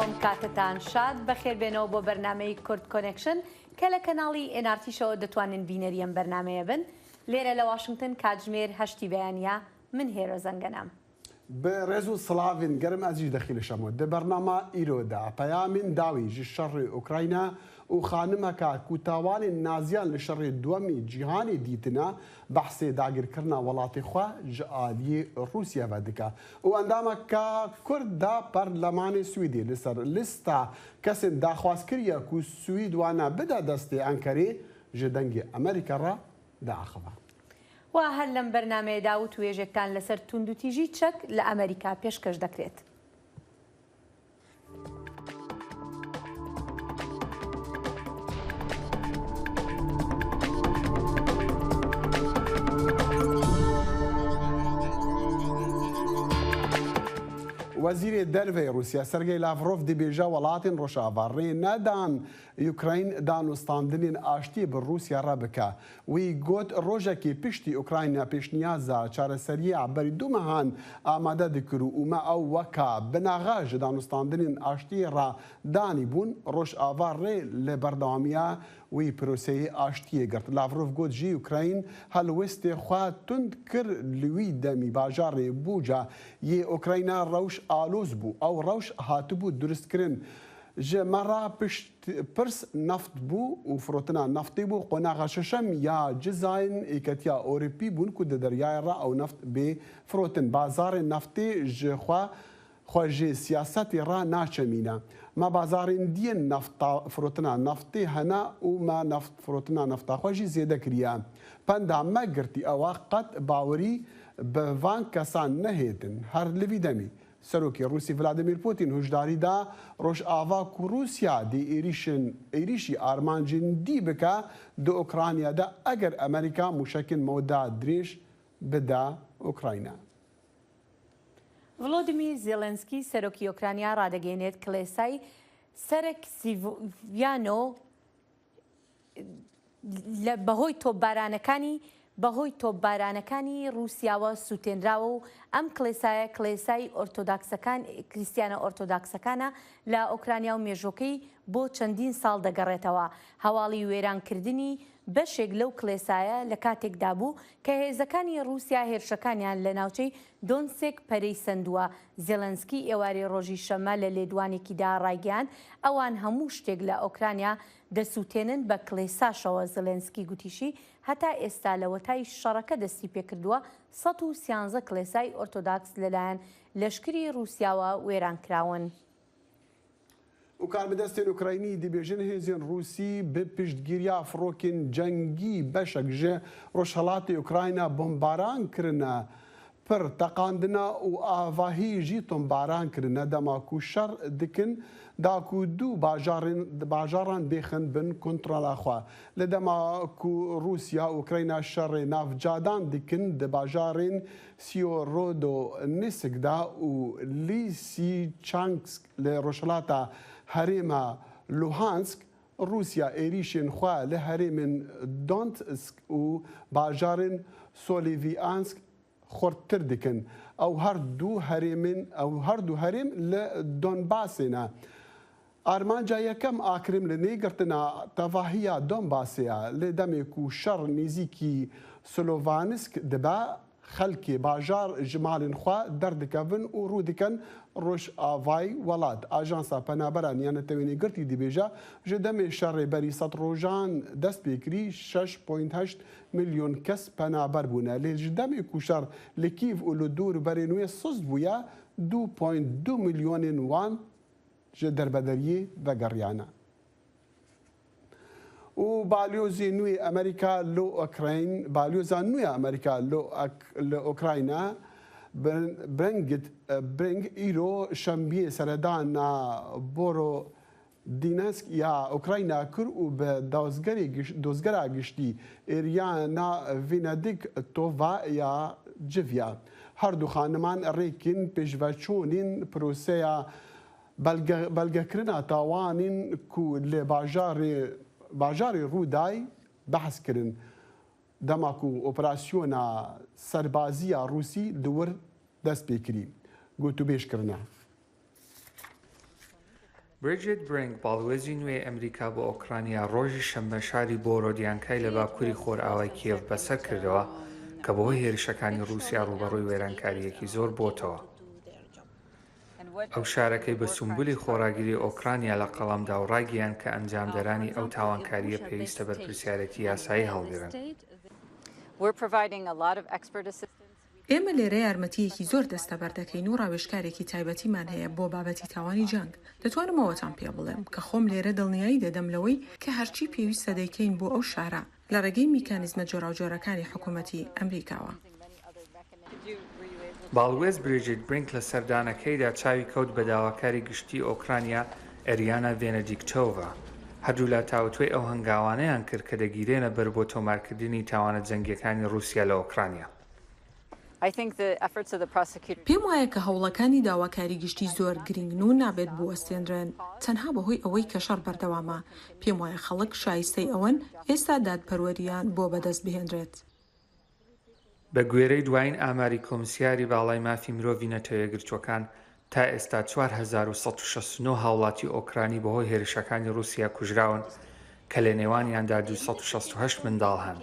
سڵاو کاتتان شاد بەخێربێنەوە بۆ بەرنامەی کورد کۆنێکشن کە لە کەناڵی ئێنارتیشەوە دەتوانن بینەری ئەم بەرنامەیە بن لێرە لە واشنگتن کاتژمێر هەشتی بەیانە من هێرۆ زەنگەنەم. Bi rêz û silavên germ ez jî dexîle şemo. Di bernama îro de peyamên dawî ji şerê Ukrayna û xanimeka ku tawanên Naziyan li şerê duwemê cîhanê dîtine behsê dagirkirina welatê xwe ji aliyê Rûsya ve dike û endameka Kurd da Parlemanê Swîdê li ser lista kesên daxwaz kiriye ku Swîd wana bide destê Enkerê ji Dengê Amerîka re diaxive. و هەر لەم بەرنامەیەدا وتوێژێکتان لەسەر توندوتیژی چەک لە ئەمەریکا پێشکەش دەکرێت. وەزیرê Derveyê Rûsya Sergey Lavrov dibêje welatên Rojava rê nedan Ukrayn danûstandinên aştiyê bi Rûsya re bike. Wî got rojekê piştî Ukrayna pêşniyaza çareseriya berî du mehan amade dikir û me ew weka binaxa ji danûstandinên aştiyê re danîbûn, Rojava rê li berdewamiya wî proseyê aştiyê girt. Lavrov got jî Ukrayn helwestê xwe tund kir li wî demî bajarê Buca yê Ukrayna rewş aloz bû. Ew rewş hatibû duristkirin. Ji me re pişt pirs neft bû û firotina neftê bû qonaxa şeşem ya cizayên Yeketiya Ewropî bûn ku di deryayê re ew neft bê firotin. Bazarên neftê ji xwe xwe ji siyasetê re naçemîne. Me bazarên diyên nefta firotina neftê hene û me neft firotina nefta xwe jî zêde kiriye. Penda me girtî ew e qet bawerî bi van kesan nehêtin. Her li vî demî Serokê Rûsî Vladimir Putin huşdarî da Rojava ku Rûsya dê êrîşên êrîşî armancên dî bike di Ukrayna de eger Amerîka mûşekên mewda dirêj bide Ukrayna. ڤلۆدیمیر زێڵێنسکی سەرۆکی ئۆکرانیا ڕادەگەیەنێت کڵێسای سەرەک سیڤیانۆ لە بەهۆی تۆپبارانەکانی بەهۆی تۆپبارانەکانی ڕووسیاوە سووتێنراوە و ئەم کڵێسایە کڵێسای ئۆرتۆداکسەکان کریستیانە ئۆرتۆداکسەکانە لە ئۆکرانیا و مێژووەکەی بۆ چەندین ساڵ دەگەڕێتەوە. هەواڵی وێرانکردنی بەشێک لەو کڵێسایە لە کاتێکدا بوو کە هێزەکانی ڕووسیا هێرشەکانیان لە ناوچەی دۆنسێک پەرەی سەندووە. زێڵێنسکی ئێوارەی ڕۆژی شەممە لە لێدوانێکیدا ڕایگەیاند، ئەوان هەموو شتێک لە ئۆکرانیا دەسووتێنن بە کڵێساشەوە. زێڵێنسکی گوتیشی، هەتا ئێستا لەوەتای شەڕەکە دەستیپێکردووە، 113 کڵێسای ئۆرتۆداکس لەلایەن لەشکری ڕووسیاوە وێرانکراون. و کاربەدەستێن ئوکراینی دبێژن هێزێن ڕووسی bi piştgiriya firokên cengî beşek ji rojhilatê Ukrayna bombaran kirine, pir teqandina û avahî jî tombaran kirine dema ku şer dikin da ku du bajarên bajaran bêxin bin kontrola xwe. Li dema ku Rûsya û Ukrayna şerê nav cadan dikin di bajarên Sîorodonetsk de û Lîsîçansk Li rojhilata herêma Luhansk, Rûsya êrîşên xwe li herêmên Donetsk û bajarên Solivyansk xurttir dikin. Ew her du herêmên ew her du herêm li Donbasê ne. Armanca yekem a Kremlinê girtina tevahiya Donbasê ye. Li demê ku şer nêzîkî Slovansk dibe, Xelkê bajar ji malên xwe derdikevin û rû dikin rojavayê welat. Ajansa Penaberan ya Netewên Yekgirtî dibêje, ji demê şerê berî sed rojan dest pê kirî 6.8 milyon kes penaber bûne. Lê ji demê ku şer li Kîv û li dûr berên wê sist bûye, 2.2 milyonên wan ji derbederiyê vegeriyane. Û balyozê nû yê Amerîka li Ukrayn balyoza nû ya Amerîka li li Ukrayna Brengit Brink îro şembiyê seredana Borodinsk ya Ukrayna kir û bi dozgerê dozgera giştî Iriana Venediktova ya civiya. Her du xaniman rêkên pêşveçûnên proseya Belgekirina tawanên ku li bajarê bajarê rû day behs kirin dema ku operasyona serbazî ya Rûsî li wir dest pê kirî, gotûbêj kirine. بریجێت برینک، باڵوێزی نوێی ئەمریکا بۆ ئۆکرانیا ڕۆژی شەممە شاری بۆرۆدیانکای لە باکووری خۆرئاوای کیێڤ بەسەر کردەوە کە بەهۆی هێرشەکانی ڕووسیا ڕووبەڕووی وێرانکارییەکی زۆر بۆتەوە. ئەو شارەکەی بە سومبولی خۆڕاگری ئۆکرانیا لە قەڵەم دا و ڕایگەیاند کە ئەنجامدەرانی ئەو تاوانکارییە پێویستە بەرپرسیارێتی یاسایی هەڵگرن. ئێمە لێرە یارمەتییەکی زۆر دەستەبەر دەکەین و ڕاوێژکارێکی تایبەتیمان هەیە بۆ بابەتی تاوانی جەنگ. دەتوانم ئەوەتان پێ بڵێم کە خۆم لێرە دڵنیایی دەدەم لەوەی کە هەرچی پێویستە دەیکەین بۆ ئەو شارە لە ڕێگەی میکانیزمە جۆراوجۆرەکانی حکومەتی ئەمریکاوە. باڵوێز بریجیت برینک لە سەردانەکەیدا چاوی کەوت بە داواکاری گشتیی ئۆکرانیا ئێریانا ڤێنێدیکتۆڤا. هەردوولا تاوتوێی ئەو هەنگاوانەیان کرد کە دەگیرێنە بەر بۆ تۆمارکردنی تاوانە جەنگییەکانی ڕووسیا لە ئۆکرانیا. پێم وایە کە هەوڵەکانی داواکاری گشتی زۆر گرینگن و نابێت بوەستێنرێن تەنها بەهۆی ئەوەی کە شەڕ بەردەوامە. پێم وایە خەڵک شایستەی ئەوەن ئێستا دادپەروەرییان بۆ بەدەست بهێنرێت. بە گوێرەی دوایین ئاماری کۆمسیاری باڵای مافی مرۆڤی نەتەوەیەکگرتووەکان، تا ئێستا 4169 هاوڵاتی ئۆکرانی بەهۆی هێرشەکانی ڕووسیا کوژراون کە لە نێوانیاندا 268 منداڵ هەن.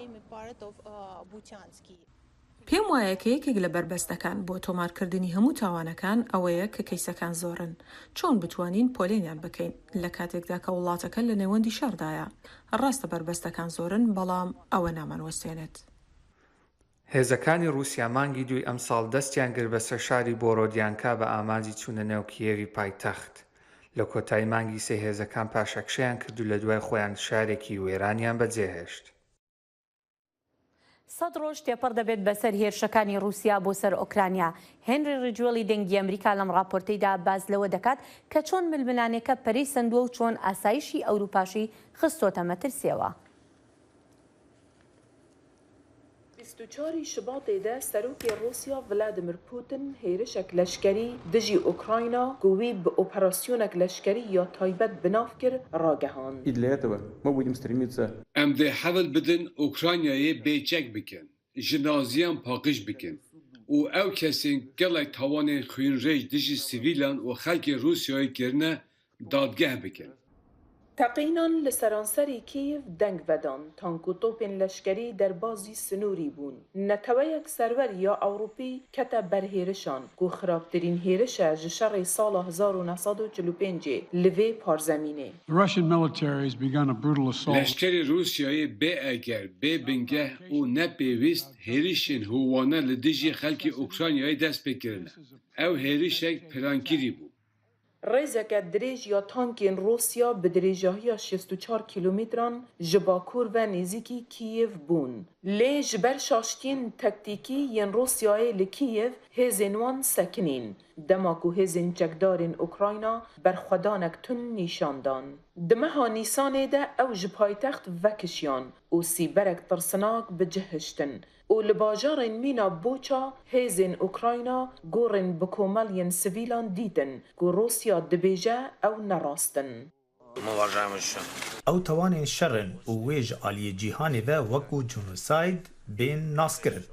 پێم وایە کە یەکێک لە بەربەستەکان بۆ تۆمارکردنی هەموو تاوانەکان ئەوەیە کە کەیسەکان زۆرن. چۆن بتوانین پۆلێنیان بکەین لە کاتێکدا کە وڵاتەکە لە نێوەندی شەڕدایە؟ ڕاستە بەربەستەکان زۆرن، بەڵام ئەوە نامانوەستێنێت. هێزەکانی ڕووسیا مانگی دووی ئەمساڵ دەستیان گرت بەسەر شاری بۆرۆدیانکا بە ئامانجی چوونە نێو کیێڤی پایتەخت. لە کۆتایی مانگی سێ هێزەکان پاشەکشەیان کرد و لە دوای خۆیان شارێکی وێرانیان بەجێهێشت. سەد ڕۆژ تێپەڕ دەبێت بەسەر هێرشەکانی ڕووسیا بۆ سەر ئۆکرانیا. هێنری ڕیجوێڵی دەنگی ئەمریکا لەم ڕاپۆرتەیدا باس لەوە دەکات کە چۆن ململانێکە پەرەی سەندووە و چۆن ئاسایشی ئەوروپاشی خستۆتە مەترسیەوە. 24 ی شباتێ دە سەرۆکێ ڕووسیا ڤلادیمیر پوتن هێرشەک لەشکەری دژی ئۆکراینا ku wî bi operasyonek leşkerî ya taybet binav kir ragehand. Em dê hewl bidin Ukraynayê bê çek bikin, ji naziyan paqij bikin û ew kesên gelek tawanên xwînrêj dijî sivîlan û xelkê Rûsyayê kirine dadgeh bikin. Teqînan li seranserî Kîev deng vedan, tank û topên leşkerî derbazî sinorî bûn. Neteweyek serwer ya Ewropî kete ber hêrişan ku xirabtirîn hêriş e ji şerê sala 1945 ê li vê parzemînê. Leşkerê Rûsyayê bê eger, bê bingeh û ne pêwîst hêrişên hovane li dijî xelkê Ukraynayê dest pê kirine. Ew hêrişek plankirî bû. Rêzeke dirêj ya tankên Rûsya bi dirêjahiya 64 kîlometran ji bakur ve nêzîkî Kîev bûn. Lê ji ber şaştiyên tektîkî yên Rûsyayê li Kîev hêzên wan sekinîn, dema ku hêzên çekdarên Ukrayna berxwedanek tund nîşan dan. Di meha Nîsanê de ew ji paytext vekişiyan û sîberek tirsinak bi cih hiştin û li bajarên mîna Buça hêzên Ukrayna gorên bi komel yên sivîlan dîtin ku Rûsya dibêje ew ne rast in. Ew tawanên şer in û wê ji aliyê cîhanê ve wekû jenosayd bên naskirin.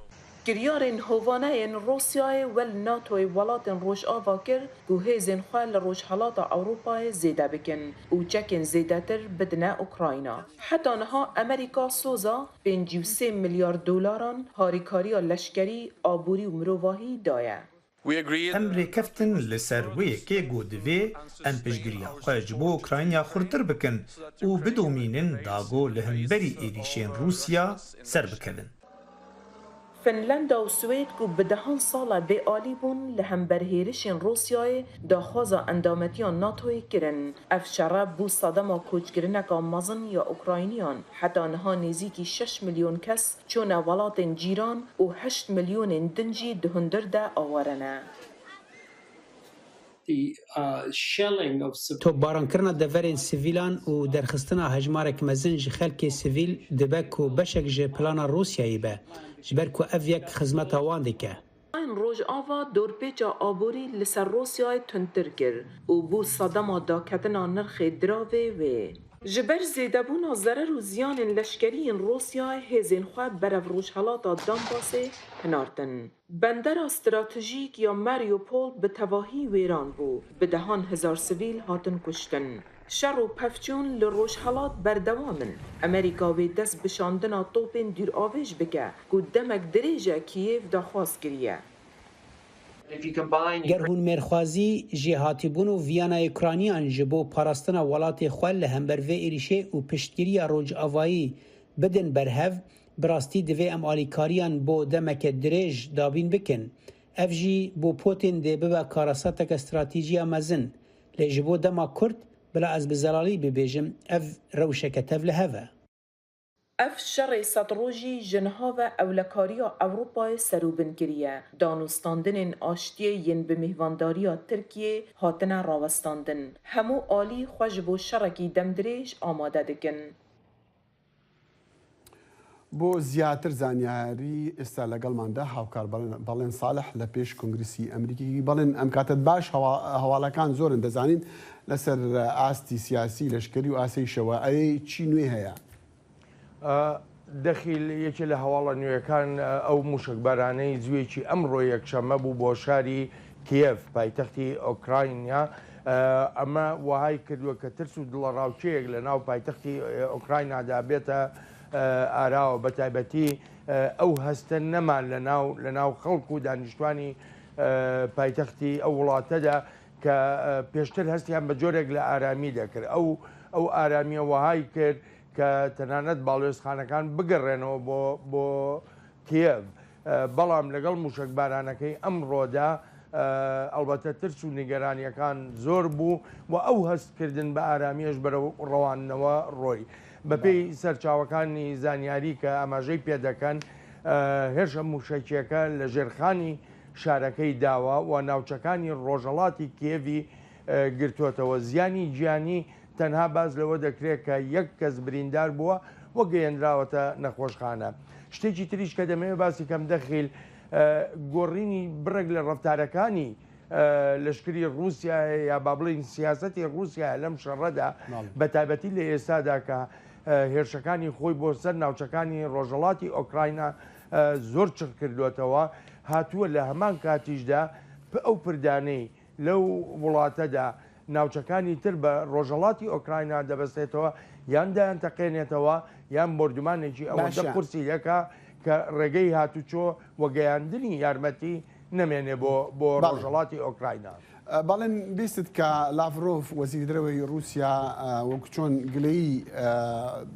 Kiryarên hovane yên Rûsyayê wel NATOyê welatên Rojava kir ku hêzên xwe li Rojhilata Ewropayê zêde bikin û çekên zêdetir bidine Ukrayna. Heta niha Amerîka soza 53 milyar dolaran harîkariya leşkerî, aborî û mirovahî daye. Em rêkeftin li ser wê yekê ku divê em piştgiriya xwe ji bo Ukrayna xurttir bikin û bidomînin da ku li hemberî êrîşên Rûsya serbikevin. Finlanda û Swêd ku bi dehan sal e bêalî bûn li hember hêrişên Rûsyayê daxwaza endametiya NATOyê kirin. Ev şere bû sedema koçkirineka mezin ya Ukrayniyan. Heta niha nêzîkî 6 milyon kes çûne welatên cîran û 8 milyonên din jî di hundir de aware ne. Topbarankirina deverên sivîlan û derxistina hejmarek mezin ji xelkê sivîl dibe ku beşek ji plana Rûsyayê be, ji ber ku ev yek xizmeta wan dike. Rojava dorpêça aborî li ser Rûsyayê tundtir kir û bû sedema daketina nirxê diravê wê. Ji ber zêdebûna zerer û ziyanên leşkerî yên Rûsyayê hêzên xwe berev rojhelata Donbasê hinartin. Bendera stratejîk ya Mariupol bi tevahî wêran bû, bi dehan hezar sivîl hatin kuştin. Şer û pevçûn li rojhelat berdewam in. Amerîka wê dest bi şandina topên dûravêj bike ku demek dirêj e Kîev daxwaz kiriye. Ger hûn mêrxwazî, jêhatîbûn û viyana Ukraniyan ji bo parastina welatê xwe li hember vê êrîşê û piştgiriya Rojavayî bidin ber hev, bi rastî divê em alîkariyan bo demeke dirêj dabîn bikin. Ev jî bo Putin dê bibe karesateke stratejî ya mezin. Lê ji bo dema kurt, bila ez bi zelalî bibêjim, ev rewşeke tevlihev e. Ev şerê sedrojî ji niha ve ewlekariya Ewropayê serûbin kiriye. Danûstandinên aştiyê yên bi mêvandariya Tirkiyê hatine rawestandin. Hemû alî xwe ji bo şerekî demdirêj amade dikin. Bo زیاتر زانیاری ئێستا لەگەڵماندا هاوکار بەڵێن ساڵح لە پێش کۆنگرسی ئەمریکی. بەڵێن ئەم کاتت باش. هەواڵەکان زۆرن دەزانین لەسەر ئاستی سیاسی، لەشکری و ئاسایشەوە، ئەرێ چی نوێ هەیە؟ دەخیل، یەکێ لە هەواڵە نوێیەکان ئەو مووشەکبارانەی زوویەکی ئەمڕۆ یەکشەممە بوو بۆ شاری کیێڤ پایتەختی ئۆکراینیا، ئەمە وەهای کردووە کە ترس و دڵەڕاوکێیەک لە ناو پایتەختی ئۆکراینادا بێتە ئاراوە، بەتایبەتی ئەو هەستە نەما لە ناو لە ناو خەڵک و دانیشتوانی پایتەختی ئەو وڵاتەدا کە پێشتر هەستیان بە جۆرێک لە ئارامی دەکرد. ئەو ئەو ئارامیە وەهای کرد کە تەنانەت باڵوێزخانەکان بگەڕێنەوە بۆ بۆ کیێڤ، بەڵام لەگەڵ مووشەکبارانەکەی ئەمڕۆدا ئەڵبەتە ترس و نیگەرانییەکان زۆر بوو و ئەو هەستکردن بە ئارامییەش بەرەو ڕەواندنەوە ڕۆی. بەپێی سەرچاوەکانی زانیاری کە ئاماژەی پێدەکەن، هێرشە مووشەکییەکە لە ژێرخانی شارەکەی داوە و ناوچەکانی ڕۆژهەڵاتی کیێڤی گرتووەتەوە. زیانی گیانی تەنها باس لەوە دەکرێت کە یەک کەس بریندار بووە و گەیەنراوەتە نەخۆشخانە. شتێکی تریش کە دەمەوێت باسی کەم دەخیل، گۆڕینی بڕێک لە ڕەفتارەکانی لەشکری ڕووسیایە یا با بڵێین سیاسەتی ڕووسیایە لەم شەڕەدا، بە تایبەتی لە ئێستادا کە هێرشەکانی خۆی بۆ سەر ناوچەکانی ڕۆژهەڵاتی ئۆکراینا زۆر چڕ کردووەتەوە، هاتووە لە هەمان کاتیشدا ئەو پردانەی لەو وڵاتەدا ناوچەکانی تر بە ڕۆژهەڵاتی ئۆکراینا دەبەستێتەوە، یان دەیانتەقێنێتەوە یان بۆردومانێکی ئەوەندە قورسی دەکا کە ڕێگەی هاتوچۆ و گەیاندنی یارمەتی نەمێنێ بۆ بۆ ڕۆژهەڵاتی ئۆکراینا. بەڵێن بیستت کە لاڤرۆڤ وەزیری دەرەوەی ڕووسیا وەک چۆن گلەیی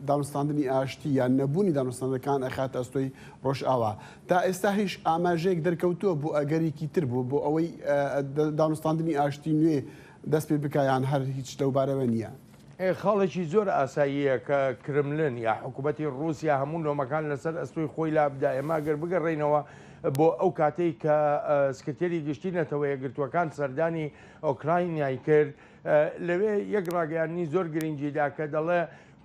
دانوستاندنی ئاشتی یان نەبوونی دانوستاندنەکان ئەخاتە ئەستۆی ڕۆژئاوا، تا ئێستا هیچ ئاماژەیەک دەرکەوتووە بۆ ئەگەرێکی تر بۆ بۆ ئەوەی دانوستاندنی ئاشتی نوێ دەست پێ بکا یان هەر هیچ لەو بارەوە نییە؟ خاڵێکی زۆر ئاساییە کە کرملن یا حکوومەتی ڕووسیا هەموو لۆمەکان لەسەر ئەستۆی خۆی لابدا. ئێمە گەر بگەڕێینەوە بۆ ئەو کاتەی کە سکرتێری گشتی نەتەوە یەکگرتووەکان سەردانی ئۆکراینای کرد، لەوێ یەک ڕاگەیاندنی زۆر گرنگی دا کە دەڵێ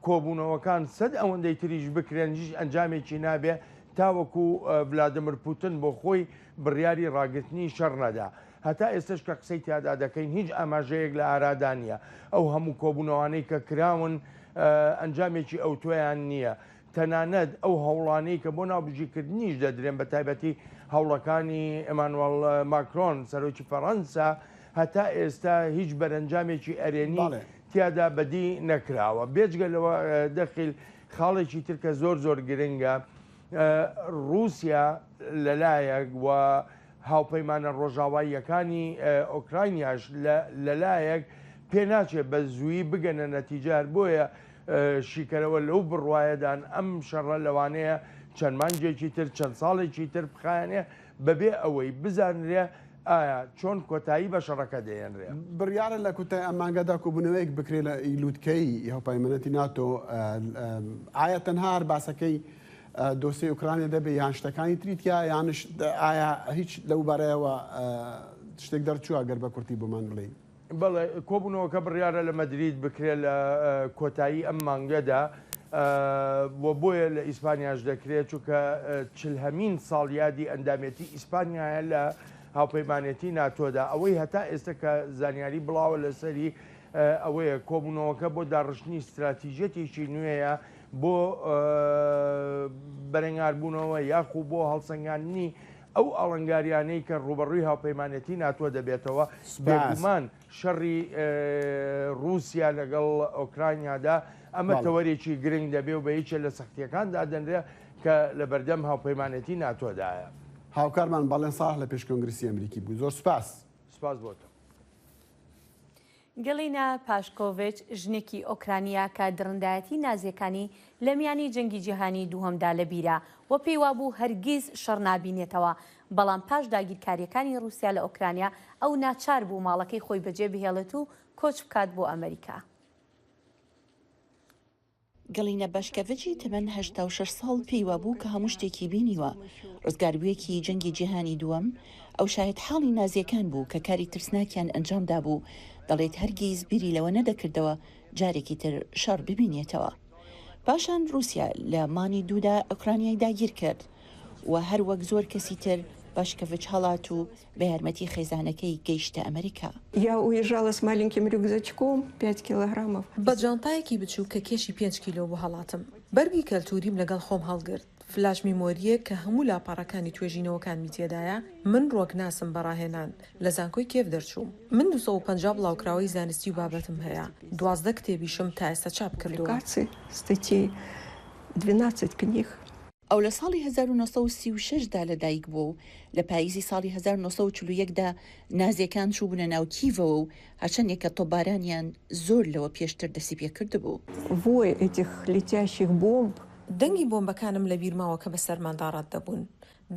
کۆبوونەوەکان سەد ئەوەندەی تریش بکرێن هیچ ئەنجامێکی نابێ تاوەکو ڤلادیمیر پوتن بۆ خۆی بڕیاری ڕاگرتنی شەڕ نەدا. هەتا ئێستەش کە قسەی تیادا دەکەین هیچ ئاماژەیەک لە ئارادا نییە. ئەو هەموو کۆبوونەوانەی کە کراون ئەنجامێکی ئەوتۆیان نییە. تەنانەت ئەو هەوڵانەی کە بۆ ناوبژیکردنیش دەدرێن بە تایبەتی هەوڵەکانی ئێمانوێڵ ماکرۆن سەرۆکی فەڕەنسا هەتا ئێستا هیچ بەرەنجامێکی ئەرێنی تیادا بەدی نەکراوە. بێجگە لەوە دەخیل خاڵێکی تر کە زۆر زۆر گرنگە ڕووسیا لەلایەک و هاوپەیمانە ڕۆژاواییەکانی ئۆکراینیاش لەلایەک پێناچێت بە زوویی بگەنە نەتیجە، هەر بۆیە شیکەرەوە لەو بڕوایەدان ئەم شەڕە لەوانەیە چەند مانگێکی تر چەند ساڵێکی تر بخایەنێ بەبێ ئەوەی بزانرێ ئایا چۆن کۆتایی بە شەڕەکە دەهێنرێ. بڕیارە لە کۆتای ئەم مانگەدا کۆبوونەوەیەک بکرێت لە لوتکەی هاوپەیمانێتی ناتۆ، ئایا تەنها هەر باسەکەی دۆسیەی ئۆکرانیا دەبێت یان شتەکانی تری تیا یانش ئایا هیچ لەو بارەیەوە شتێک دەرچووە گەر بە کورتی بۆمان بڵێی؟ بەڵێ، کۆبوونەوەکە بڕیارە لە مەدرید بکرێت لە کۆتایی ئەم مانگەدا و بۆیە لە ئیسپانیاش دەکرێت، چونکە چلهەمین ساڵیادی ئەندامێتی ئیسپانیایە لە هاوپەیمانێتی ناتۆدا. ئەوەی هەتا ئێستا کە زانیاری بڵاوە لەسەری، ئەوەیە کۆبوونەوەکە بۆ داڕشتنی ستراتیژیەتێکی نوێیە بۆ بەرەنگاربوونەوە یاخو بۆ هەڵسەنگاندنی ئەو ئاڵنگاریانەی کە ڕووبەڕووی هاوپەیمانێتی ناتۆ دەبێتەوە. بێگومان شەڕی ڕووسیا لەگەڵ ئۆکرانیادا ئەمە تەوەرێکی گرنگ دەبێ و بە یەکێ لە سەختییەکان دادەنرێ کە لەبەردەم هاوپەیمانێتی ناتۆدایە. هاوکارمان بەڵێن ساڵح لە پێش کۆنگرسی ئەمریکی بوو. زۆر سوپاس. سوپاس بۆ تۆ. گەلینا پاشکۆڤچ ژنێکی ئۆکرانییە کە دڕندایەتی نازییەکانی لە میانی جەنگی جیهانی دووهەمدا لەبیرە و پێی وابوو هەرگیز شەڕ نابینێتەوە، بەڵام پاش داگیرکارییەکانی ڕووسیا لە ئۆکرانیا ئەو ناچار بوو ماڵەکەی خۆی بەجێ بهێڵێت و کۆچ بکات بۆ ئەمریکا. گەڵینە باشکەڤچی تەمەن 86 ساڵ پێی وابوو کە هەموو شتێکی بینیوە، ڕزگاربوویەکی جەنگی جیهانی دووەم، ئەو شاهیدحاڵی نازییەکان بوو کە کاری ترسناکیان ئەنجامدابوو، دەڵێت هەرگیز بیری لەوە نەدەکردەوە جارێکی تر شەڕ ببینێتەوە. پاشان ڕووسیا لە مانگی دوودا ئۆکرانیای داگیرکرد و هەر وەک زۆر کەسی تر باشکەڤچ هەڵات و بە یارمەتی خێزانەکەی گەیشتە ئەمریکا. Я уезжала с маленьким рюкзачком пять килограммов. بە جانتایەکی بچووک کە کێشی پێنج کیلۆ بوو هەڵاتم. بەرگی کەلتووریم لەگەڵ خۆم هەڵگرت، فلاش میمۆرییەک کە هەموو لاپەڕەکانی توێژینەوەکانمی تێدایە، من ڕوەکناسم بە ڕاهێنان، لە زانکۆی کیێڤ دەرچووم. من 250 بڵاوکراوەی زانستی و بابەتم هەیە، 12 کتێبیشم تا ئێستا چاپ کردووە. Публикаций, статей, двенадцать книг. ئەو لە ساڵی 1936 دا لە دایک بووە و لە پاییزی ساڵی 1941 دا نازیەکان چووبوونە ناو کیڤەوە و هەرچەندێک کە تۆپبارانیان زۆر لەوە پێشتر دەستی پێ کردبوو. Вой этих летящих бомб. دەنگی بۆمبەکانم لە بیر ماوە کە بە سەرماندا ڕەت دەبوون.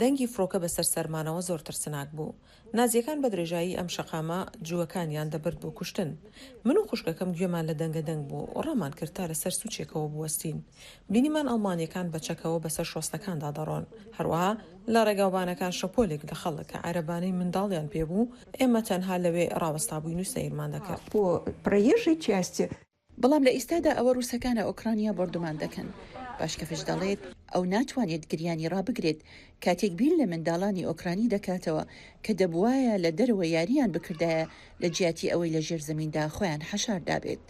دەنگی فڕۆکە بە سەر سەرمانەوە زۆر ترسناک بوو. نازیەکان بە درێژایی ئەم شەقامە جووەکانیان دەبرد بۆ کوشتن. من و خوشکەکەم گوێمان لە دەنگە دەنگ بوو و ڕامان کرد تا لەسەر سوچێکەوە بوەستین. بینیمان ئەڵمانیەکان بە چەکەوە بەسەر شۆستەکاندا دەڕۆن. هەروەها لە ڕێگاوبانەکان شەپۆلێک لە خەڵک کە عەرەبانەی منداڵیان پێ بوو، ئێمە تەنها لەوێ ڕاوەستابووین و سەیرمان دەکرد. По проезжей части. بەڵام لە ئیستادا ئەوە ڕووسەکانە ئۆکرانیا بۆردومان دەکەن. باشکەفش دەڵێت ئەو ناتوانێت گریانی ڕابگرێت کاتێک بیر لە منداڵانی ئۆکرانی دەکاتەوە کە دەبوایە لە دەرەوە یارییان بکردایە لە جیاتی ئەوەی لە ژێر زەمیندا خۆیان حەشار دابێت.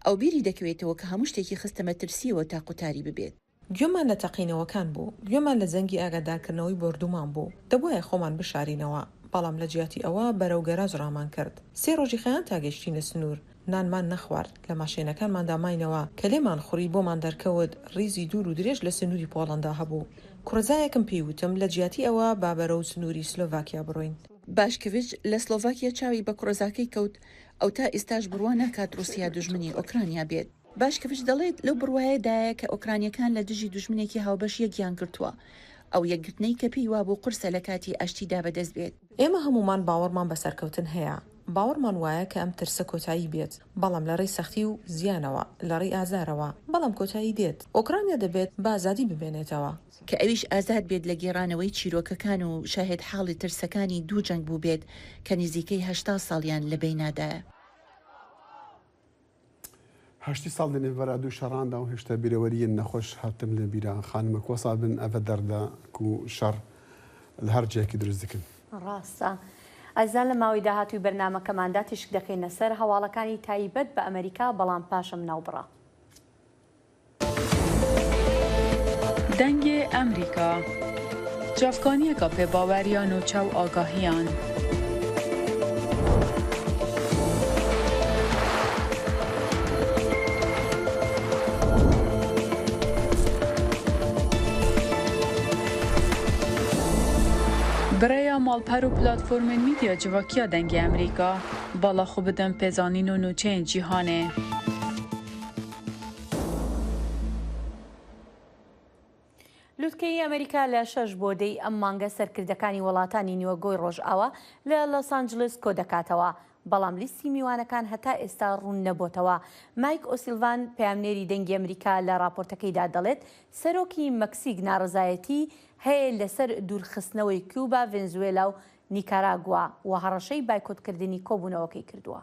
ئەو بیری دەکەوێتەوە کە هەموو شتێکی خستە مەترسییەوە تا قوتاری ببێت. گوێمان لە تەقینەوەکان بوو، گوێمان لە زەنگی ئاگادارکردنەوەی بۆردومان بوو، دەبوایە خۆمان بشارینەوە، بەڵام لە جیاتی ئەوە بەرەو گەراج ڕامان کرد. سێ ڕۆژی خایاند تا گەیشتینە سنوور، نانمان نەخوارد، لە ماشێنەکانماندا ماینەوە، کە لێمان خوڕی بۆمان دەرکەوت ڕیزی دوور و درێژ لە سنووری پۆڵەندا هەبوو. کوڕەزایەکم پێی وتم لە جیاتی ئەوە با بەرەو سنووری سلۆڤاکیا بڕۆین. باشکڤچ لە سلۆڤاکیا چاوی بە کوڕەزاکەی کەوت، ئەو تا ئیستاش بڕوا ناکات ڕووسیا دوژمنی ئۆکرانیا بێت. باشکڤچ دەڵێت لەو بڕوایەدایە کە ئۆکرانییەکان لە دژی دوژمنێکی هاوبەش یەکیان گرتووە، ئەو یەکگرتنەی کە پێی وابوو قورسە لە کاتی ئاشتیدا بەدەست بێت. ئێمە هەموومان باوەڕمان بە سەرکەوتن هەیە، باوەڕمان وایە کە ئەم ترسە کۆتایی بێت، بەڵام لە ڕێی سەختی و زیانەوە، لە ڕێی ئازارەوە، بەڵام کۆتایی دێت. ئۆکرانیا دەبێت بە ئازادی بمێنێتەوە. کە ئەویش ئازاد بێت لە گێڕانەوەی چیرۆکەکان و شاهێدحاڵی ترسەکانی دوو جەنگ بووبێت کە نزیکەی 80 ساڵیان لە بەینادایە. هەشتی ساڵ دە نێڤبەرا دوو شەڕاندا و هێشتا بیرەوەرییەن نەخۆش هاتم لە بیرا خانمە کۆسا بن ئەڤە دەردە کو شەڕ لە هەر جێکی دروست دکن. ڕاستە. ئازیزان لە ماوەی داهاتووی بەرنامەکەماندا تیشک دەخەینە سەر هەواڵەکانی تایبەت بە ئەمەریکا بەڵام پاشم ناوبڕا. دەنگێ ئەمریکا، چاڤکانیەکا پێباوەر یا نوچە و ئاگاهیان. Bi rêya malper û platformên mîdya civakiya Dengê Amerîka, bala xwe bidin pêzanîn û nûçeyên cîhanê. لوتکەی ئەمریکا لە شەش بۆ دەی ئەم مانگە سەرکردەکانی وڵاتانی نیوەگۆی ڕۆژئاوا لە لۆس ئانجلس کۆدەکاتەوە، بەڵام لیستی میوانەکان هەتا ئێستا ڕوون نەبۆتەوە. مایک ئۆسیلڤان، پەیامنێری دەنگی ئەمریکا لە ڕاپۆرتەکەیدا دەڵێت، سەرۆکی مەکسیک ناڕەزایەتی هەیە لەسەر دوورخستنەوەی کوبا، ڤەنزوێلا و نیکاراگوا و هەڕەشەی بایکۆتکردنی کۆبوونەوەکەی کردووە.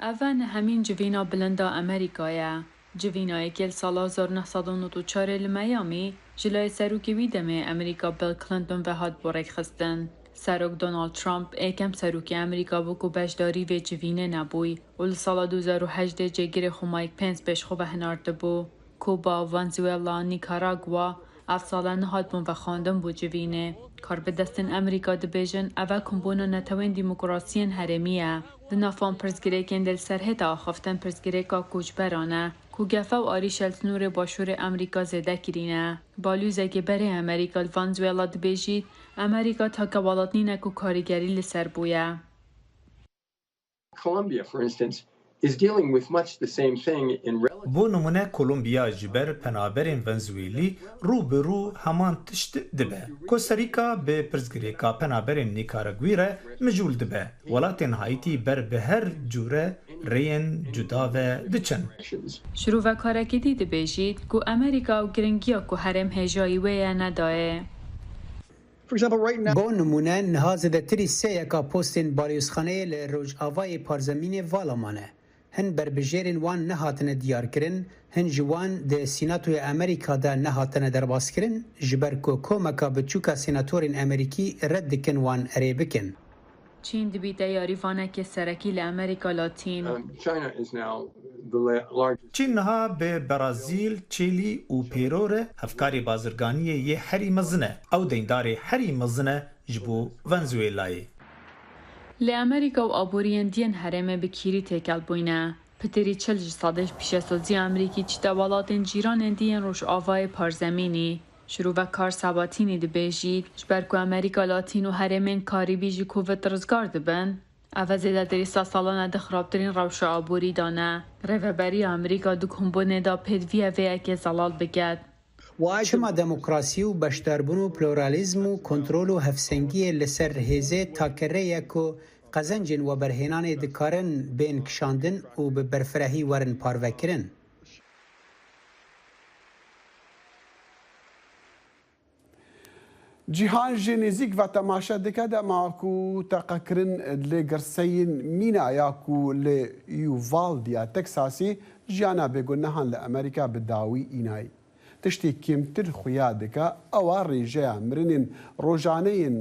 ئەڤە نهەمین جڤینا بلندا ئەمریکا یە. جڤینا یەکێ ل ساڵا 1994 لە مەیامی، ژ لایێ سەرۆکێ وی دەمێ ئەمریکا بیڵ کلنتۆن ڤە هاتبوو ڕێکخستن. Serok Donald Trump êkem serokê Amerîka bû ku beşdarî vê civînê nebûy û li sala 2018 cêgirê xwe Mike Pence pêş xwe ve hinartibû. Kuba, Venzuela, Nîkaragua ev sale nehatibûn vexwendin bo civînê. Karbidestên Amerîka dibêjin ev e kombûna netewên demokrasiyên herêmî ye. Di nav wan pirsgirêkên de li ser hête axiftin pirsgirêka koçberan e ku gefe û arîşe li sinorê başûrê Amerîka zêde kirîne. Balyozekê berê Amerîka li Venzuela dibêjît, Amerîka take welat nîne ku karîgerî li ser bûye. Bo nimûne Kolombiya ji ber penaberên Venzuelî rû bi rû heman tişt dibe. Kosta Rîka bi pirsgirêka penaberên Nîkaraguyî re mijûl dibe. Welatên Haîtî ber bi her cure rêyên cuda ve diçin. Şirovekarekî dî dibêjît ku Amerîka ew giringiya ku herêm hêjayî wê ye nedayê. Bo nimûne, niha zêdetirî sêyeka postên balyozxaneyê li rojavayê parzemînê vala mane. Hin berbijêrên wan nehatine diyarkirin, hin ji wan di Sînatoya Amerîka de nehatine derbaskirin ji ber ku komeka biçûka senatorên Amerîkî red dikin wan erê bikin. Çîn dibîte yarîvanekê serekî li Amerîka Latîn. Çîn niha bi Brazîl, Çîlî û Pêro re hevkarê bazirganiyê yê herî mezin e. Ew deyndarê herî mezin e ji bo Venzuelayê. Lê Amerîka û aboriyên diyên herêmê bi kîrî têkel bûyne. Pitirî 40 ji sedê ji pîşesaziya Amerîkî çîte welatên cîranên dî yên rojavayê parzemînî. Şirovekar Sabatînî dibêjît, ji ber ku Amerîka Latîn û herêmên Karîbî ji Covid rizgar dibin, ev e zêdetirî sed salan e di xirabtirîn rewşa aborî de ne. Rêveberiya Amerîka di kombûnê de pêdiviya vê yekê zelal biket. Çima demokrasî û beşdarbûn û pluralîzm û kontrol û hevsengiyê li ser hêzê take rê ye ku qezencên weberhênanê dikarin bên kişandin û bi berfirehî werin parvekirin? Cîhan ji nêzîk ve temaşe dike dema ku teqekirin li girseyên mîna ya ku li Uvalde ya Teksasê jiyana bêgunehan li Amerîka bi dawî înayî. Tiştê kêmtir xuya dike ew e rêjeya mirinên rojaneyên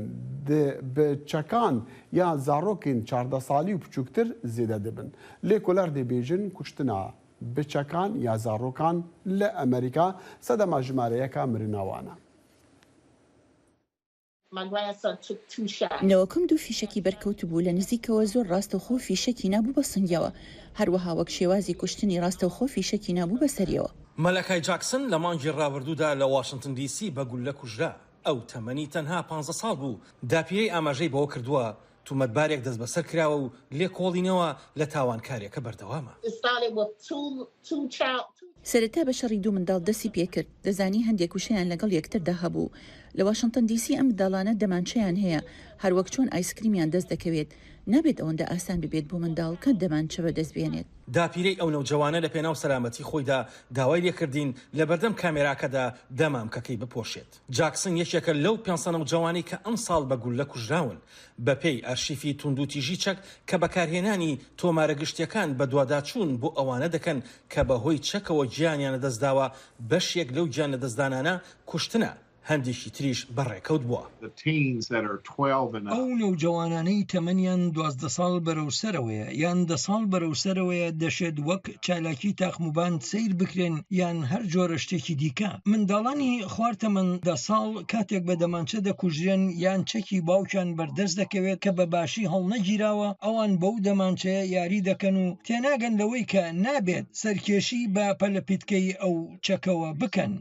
di bi çekan ya zarokên 14 salî û piçûktir zêde dibin. Lêkoler dibêjin kuştina Bi çekan ya zarokan li Amerîka sedema jimareyeka mirina wan e. نەوەکم دوو فیشەکی بەرکەوتبوو، لە نزیکەوە زۆر ڕاستەوخۆ فیشەکی نابوو بە سنگیەوە، هەروەها وەک شێوازی کوشتنی ڕاستەوخۆ فیشەکی نابوو بە سەریەوە. مەلەکای جاکسن لە مانگی ڕابردوودا لە واشنتن دی سی بە گوللە کوژرا. ئەو تەمەنی تەنها پانزە ساڵ بوو. داپیرەی ئاماژەی بەوە کردووە، تومەتبارێک دەستبەسەر کراوە و لێکۆڵینەوە لە تاوانکارێکە بەردەوامە. سەرەتا بە شەڕی دوو منداڵ دەستی پێکرد، دەزانی هەندێک وشەیان لەگەڵ یەکتردا هەبوو. لە واشنتن دی سی ئەم منداڵانە دەمانچەیان هەیە، هەروەک چۆن ئایسکریمیان دەست دەکەوێت. نابێت ئەوەندە ئاسان ببێت بۆ منداڵ کە دەمانچە بەدەست بێنێت. داپیرەی ئەو نەوجەوانە لەپێناو سەلامەتی خۆیدا داوای لێکردین لەبەردەم کامێراکەدا دەمامکەکەی بپۆشێت. جاکسن یەکێکە لەو 500 نەوجەوانەی کە ئەمساڵ بە گوللە کوژراون. بەپێی ئەرشیفی توندوتیژی چەک کە بەکارهێنانی تۆمارە گشتیەکان بەدواداچوون بۆ ئەوانە دەکەن کە بەهۆی چەکەوە گیانیان لەدەستداوە، بەشێک لەو گیانلەدەستدانانە کوشتنە، هەندێکی تریش بە ڕێکەوت بووە. ئەو نەوجەوانانەی تەمەنیان 12 ساڵ بەرەو سەرەوەیە یان دە ساڵ بەرەو سەرەوەیە دەشێت وەک چالاکی تاقم و باند سەیر بکرێن یان هەر جۆرە شتێکی دیکە. منداڵانی خوار تەمەن دە ساڵ کاتێک بە دەمانچە دەکوژرێن یان چەکی باوکیان بەردەست دەکەوێت کە بە باشی هەڵنەگیراوە، ئەوان بەو دەمانچەیە یاری دەکەن و تێناگەن لەوەی کە نابێت سەرکێشی بە پەلەپیتکەی ئەو چەکەوە بکەن.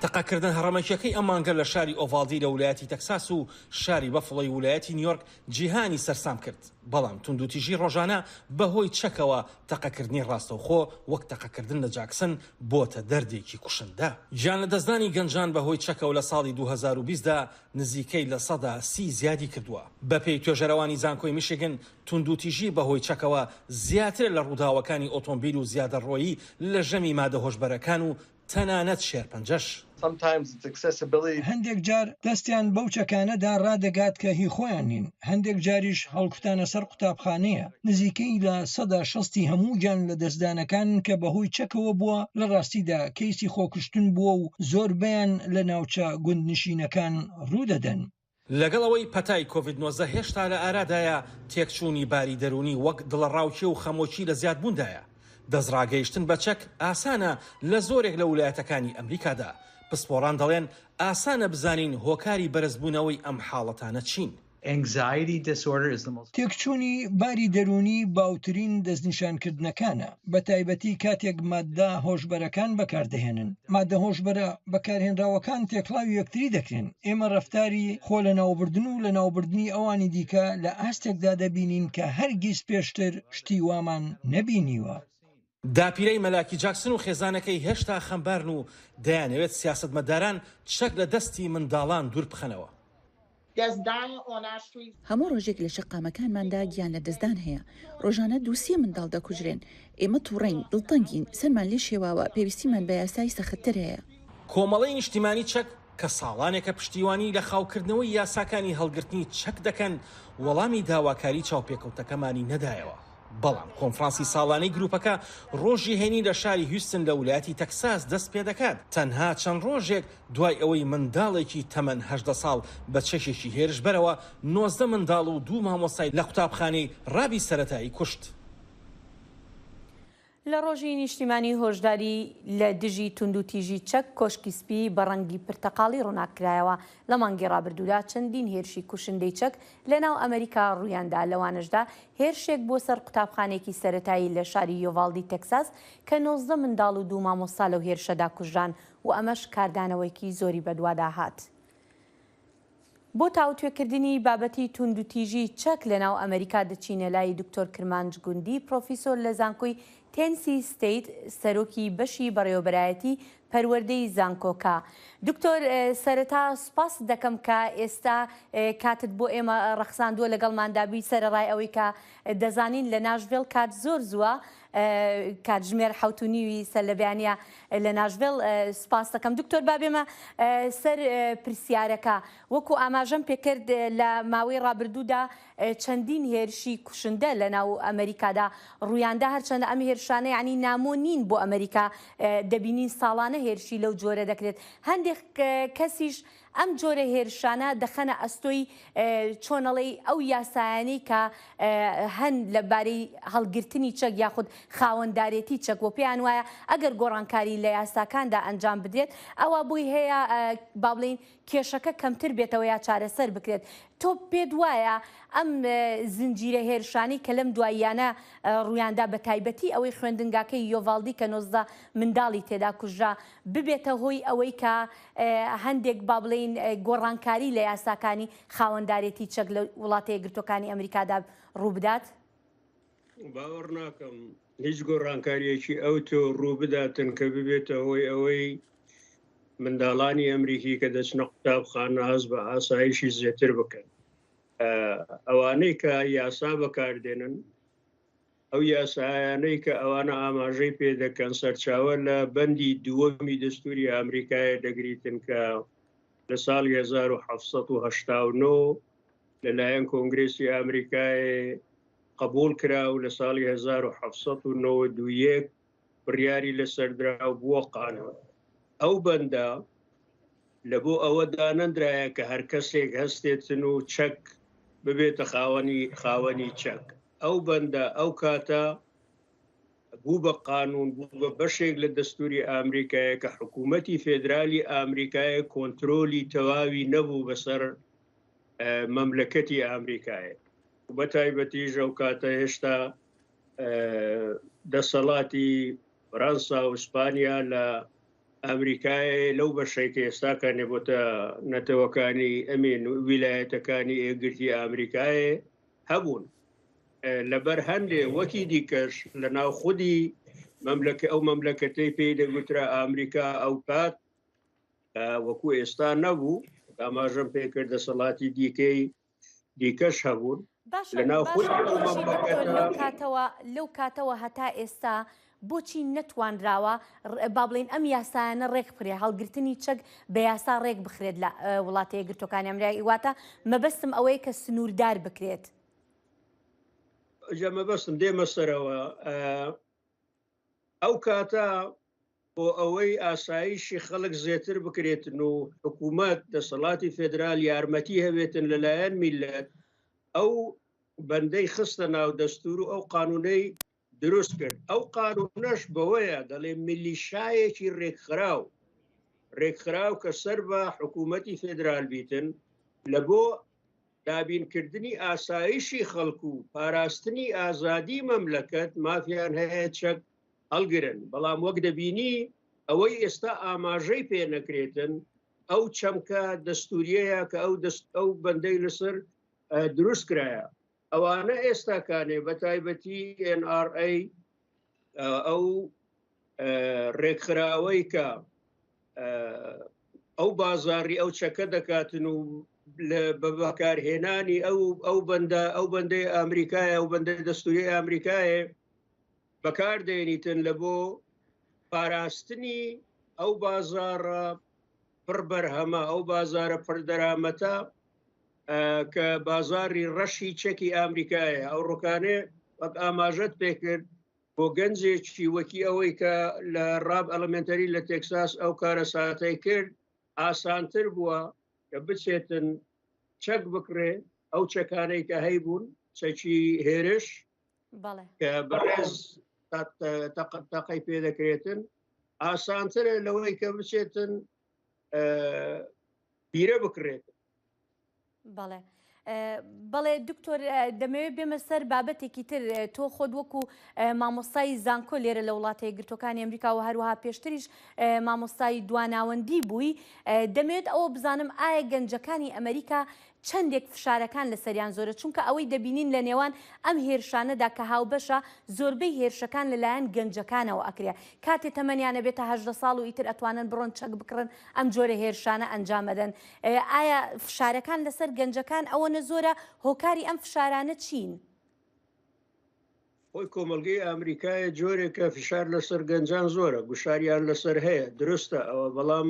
تەقەکردنە هەڕەمەکیەکەی ئەم مانگە لە شاری ئۆڤاڵدی لە ولایەتی تەکساس و شاری بەفڵۆی ولایەتی نیۆرک جیهانی سەرسام کرد، بەڵام توندوتیژی ڕۆژانە بەهۆی چەکەوە تەقەکردنی ڕاستەوخۆ وەک تەقەکردن لە جاکسن بۆتە دەردێکی کوشندە. گیانلەدەستدانی گەنجان بەهۆی چەکەوە لە ساڵی 2020 دا نزیکەی 30% زیادی کردووە. بەپێی توێژەرەوانی زانکۆی میشیگن، توندوتیژی بەهۆی چەکەوە زیاترە لە ڕووداوەکانی ئۆتۆمبیل و زیادەڕۆیی لە ژەمی مادە هۆشبەرەکان و تەنانەت شێرپەنجەش. هەندێک جار دەستیان بەو چەکانەدا ڕادەگات کە هی خۆیان نین، هەندێک جاریش هەڵکوتانە سەر قوتابخانەیە، نزیکەی لە سەدا شەستی هەموو گیان لەدەستدانەکان کە بەهۆی چەکەوە بووە لە ڕاستیدا کەیسی خۆکوشتن بووە و زۆربەیان لە ناوچە گوندنشینەکان ڕوودەدەن. لەگەڵ ئەوەی پەتای کۆڤید 19 هێشتا لە ئارادایە، تێکچوونی باری دەروونی وەک دڵەڕاوکێ و خەمۆکی لە زیادبووندایە. دەستڕاگەیشتن بە چەک ئاسانە لە زۆرێک لە ولایەتەکانی ئەمریکادا. پسپۆڕان دەڵێن ئاسانە بزانین هۆکاری بەرزبوونەوەی ئەم حاڵەتانە چین. تێکچوونی باری دەروونی باوترین دەستنیشانکردنەکانە، بەتایبەتی کاتێک ماددە هۆشبەرەکان بەکاردەهێنن. ماددە هۆشبەرە بەکارهێنراوەکان تێکڵاوی یەکتری دەکرێن. ئێمە ڕەفتاری خۆلەناوبردن و لەناوبردنی ئەوانی دیکە لە ئاستێکدا دەبینین کە هەرگیز پێشتر شتی وامان نەبینیوە. داپیرەی مەلاکی جاکسن و خێزانەکەی هێشتا خەمبارن و دەیانەوێت سیاسەتمەداران چەک لە دەستی منداڵان دووربخەنەوە. هەموو ڕۆژێک لە شەقامەکانماندا گیان لەدەستدان هەیە، ڕۆژانە دوو سێ منداڵ دەکوژرێن، ئێمە توڕەین، دڵتەنگین، سەرمان لێ شێواوە، پێویستیمان بە یاسای سەختتر هەیە. کۆمەڵەی نیشتیمانی چەک کە ساڵانێکە پشتیوانی لە خاوکردنەوەی یاساکانی هەڵگرتنی چەک دەکەن، وەڵامی داواکاری چاوپێکەوتەکەمانی نەدایەوە. بەڵام کۆنفرانسی ساڵانەی گروپەکە ڕۆژی هەینی لە شاری هیوستن لە ولایەتی تەکساس دەست پێدەکات، تەنها چەند ڕۆژێک دوای ئەوەی منداڵێکی تەمەن 18 ساڵ بە چەکێکی هێرشبەرەوە 19 منداڵ و دوو مامۆستای لە قوتابخانەی ڕابی سەرەتایی کوشت. لە ڕۆژی نیشتیمانی هۆشداری لە دژی توندوتیژی چەک، کۆشکی سپی بە ڕەنگی پرتەقاڵی ڕووناک کرایەوە. لە مانگی ڕابردوودا چەندین هێرشی کوشندەی چەک لە ناو ئەمریکا ڕوویاندا، لەوانەشدا هێرشێک بۆ سەر قوتابخانەیەکی سەرەتایی لە شاری یۆڤاڵدی تەکساس کە 19 منداڵ و دوو مامۆستا لەو هێرشەدا کوژران و ئەمەش کاردانەوەیەکی زۆری بەدوادا هات. بۆ تاوتوێکردنی بابەتی توندوتیژی چەک لەناو ئەمریکا دەچینە لای دکتۆر کرمانج گوندی پرۆفیسۆر لە زانکۆی تێنسی ستەیت سەرۆکی بەشی بەڕێوەبەرایەتی پەروەردەی زانکۆکە. دکتۆر سەرەتا سوپاست دەکەم کە ئێستا کاتت بۆ ئێمە ڕەخساندووە لەگەڵماندا بووی سەرەڕای ئەوەی کە دەزانین لە ناشڤێڵ کات زۆر زووە کاتژمێر حەوت و نیوی سەرلەبەیانیە لە ناشڤێڵ سوپاست دەکەم دکتۆر با بێمە سەر پرسیارەکە وەکو ئاماژەم پێکرد لە ماوەی ڕابردوودا چەندین هێرشی کوشندە لە ناو ئەمریکادا ڕوویاندا هەرچەندە ئەم هێرشانە یعنی نامۆ نین بۆ ئەمریکا دەبینین ساڵانە هێرشی لەو جۆرە دەکرێت هەندێک کەسیش ئەم جۆرە هێرشانە دەخەنە ئەستۆی چۆنەڵێی ئەو یاسایانەی کە هەن لە بارەی هەڵگرتنی چەک یاخود خاوەندارێتی چەک و پێیان وایە ئەگەر گۆڕانکاری لە یاساکاندا ئەنجام بدرێت ئەوا بۆی هەیە با بڵێین کێشەکە کەمتر بێتەوە یا چارەسەر بکرێت. تۆ پێت وایە ئەم زنجیرە هێرشانەی کە لەم دواییانە ڕوویاندا بە تایبەتی ئەوەی خوێندنگاکەی یۆڤاڵدی کە 19 منداڵی تێدا کوژرا ببێتە هۆی ئەوەی کە هەندێک با بڵێین گۆڕانکاری لە یاساکانی خاوەندارێتی چەک لە وڵاتە یەکگرتووەکانی ئەمریکادا ڕووبدات؟ باوەڕ ناکەم هیچ گۆڕانکاریەکی ئەوتۆ ڕووبداتن کە ببێتە هۆی ئەوەی منداڵانی ئەمریکی کە دەچنە قوتابخانە هەست بە ئاسایشی زیاتر بکەن. ئەوانەی کە یاسا بەکاردێنن ئەو یاسایانەی کە ئەوانە ئاماژەی پێ دەکەن سەرچاوە لە بەندی دووەمی دەستوری ئامریکایە دەگریتن کە لە ساڵی 1970 لەلایەن کۆنگرێسی ئامریکای قبول کرا و لە ساڵی 1991 بڕیاری لەسەردرا و بووە قانون. ئەو بەندە لە بۆ ئەوە دانەندرایە کە هەر کەسێک هەستێتن و چەک ببێتە خاوەنی خاوەنی چەک. ئەو بەندە ئەو کاتە بوو بە قانون، بوو بە بەشێک لە دەستوری ئامریکایە کە حکوومەتی فێدرالی ئامریکایە کۆنترۆلی تەواوی نەبوو بەسەر مەملەکەتی ئامریکایە و بە تایبەتیش ئەو کاتە هێشتا دەسەڵاتی فەرەنسا و ئیسپانیا لە ئەمریکای لەو بەشەی کە ئێستاکە نێبۆتە نەتەوەکانی ئەمین ویلایەتەکانی یەکگرتی ئەمریکای هەبوون لەبەر هەندێ وەکی دیکەش لە ناو خودی مەملەکە ئەو مەملەکەتەی پێی دەگوترا ئەمریکا ئەو کات وەکو ئێستا نەبوو ئاماژەم پێکرد دەسەڵاتی دیکەی دیکەش هەبوون باشە لەناو خودی باشە ئەو بۆچی دکتۆر مەملەکەتە لەو کاتەوە لەو کاتەوە هەتا ئێستا بۆچی نەتوانراوە ڕ- با بڵێین ئەم یاسایانە ڕێک بخرێت هەڵگرتنی چەک بە یاسا ڕێک بخرێت لە اه، وڵاتە یەکگرتووەکانی ئەمریکا واتە مەبەستم ئەوەیە کە سنووردار بکرێت. جا مەبەستم دێمە سەرەوە ئە، ئەو کاتە. بۆ ئەوەی ئاسایشی خەڵک زێتر بکرێتن و حکوومەت دەسەڵاتی فێدرال یارمەتی هەبێتن لەلایەن میللەت ئەو بەندەی خستە ناو دەستور و ئەو قانونەی دروست کرد ئەو قانونەش بەوەیە دەڵێ میلیشایەکی ڕێکخراو ڕێکخراو کە سەر بە حکوومەتی فێدرال بیتن لە بۆ دابینکردنی ئاسایشی خەڵک و پاراستنی ئازادی مەملەکەت مافیان هەیە چەک هەڵگرن، بەڵام وەک دەبینی ئەوەی ئێستا ئاماژەی پێ نەکرێتن ئەو چەمکە دەستوریەیە کە ئەو دەست ئەو بەندەی لەسەر دروست کرایە ئەوانە ئێستاکانێ بە تایبەتی NRA ئەو ڕێکخراوەی کە ئەو بازاری ئەو چەکە دەکاتن و بە بەکارهێنانی ئەو ئەو بەندە ئەو بەندەی ئەمریکایە ئەو بەندەی دەستوری ئەمریکایە بەکاردێنیتن لە بۆ پاراستنی ئەو بازاڕە پڕ بەرهەمە ئەو بازارە پڕ دەرامەتە کە بازاری ڕەشی چەکی ئامریکایە ئەو ڕۆکانێ وەک ئاماژەت پێکرد بۆ گەنجێکی وەکی ئەوەی کە لە ڕاب ئەلمنتەری لە تێکساس ئەو کارەساتەی کرد ئاسانتر بووە کە بچێتن چەک بکڕێ ئەو چەکانەی کە هەیبوون چەکی هێرش کە بەڕێز تەقەی پێ دەکرێتن ئاسانترە لەوەی کە بچێتن بیرە بکرێت. بەڵێ. بەڵێ دکتۆر دەمەوێت بێمە سەر بابەتێکی تر تۆ خۆت وەکو مامۆستای زانکۆ لێرە لە وڵاتە یەکگرتوەکانی ئەمریکا و هەروەها پێشتریش مامۆستای دواناوەندی بووی دەمەوێت ئەوە بزانم ئایا گەنجەکانی ئەمریکا چەندێک فشارەکان لەسەریان زۆرە، چونکە ئەوەی دەبینین لە نێوان ئەم هێرشانەدا کە هاوبەشە، زۆربەی هێرشەکان لەلایەن گەنجەکانەوە ئەکرێ، کاتێ تەمەنیان ئەبێتە 18 ساڵ و ئیتر ئەتوانن بڕۆن چەک بکڕن ئەم جۆرە هێرشانە ئەنجام ئەدەن. ئایا فشارەکان لەسەر گەنجەکان ئەوەنە زۆرە؟ هۆکاری ئەم فشارانە چین؟ خۆی کۆمەڵگەی ئامریکایە جۆرێکە فشار لەسەر گەنجان زۆرە، گوشاریان لەسەر هەیە، دروستە ئەوە، بەڵام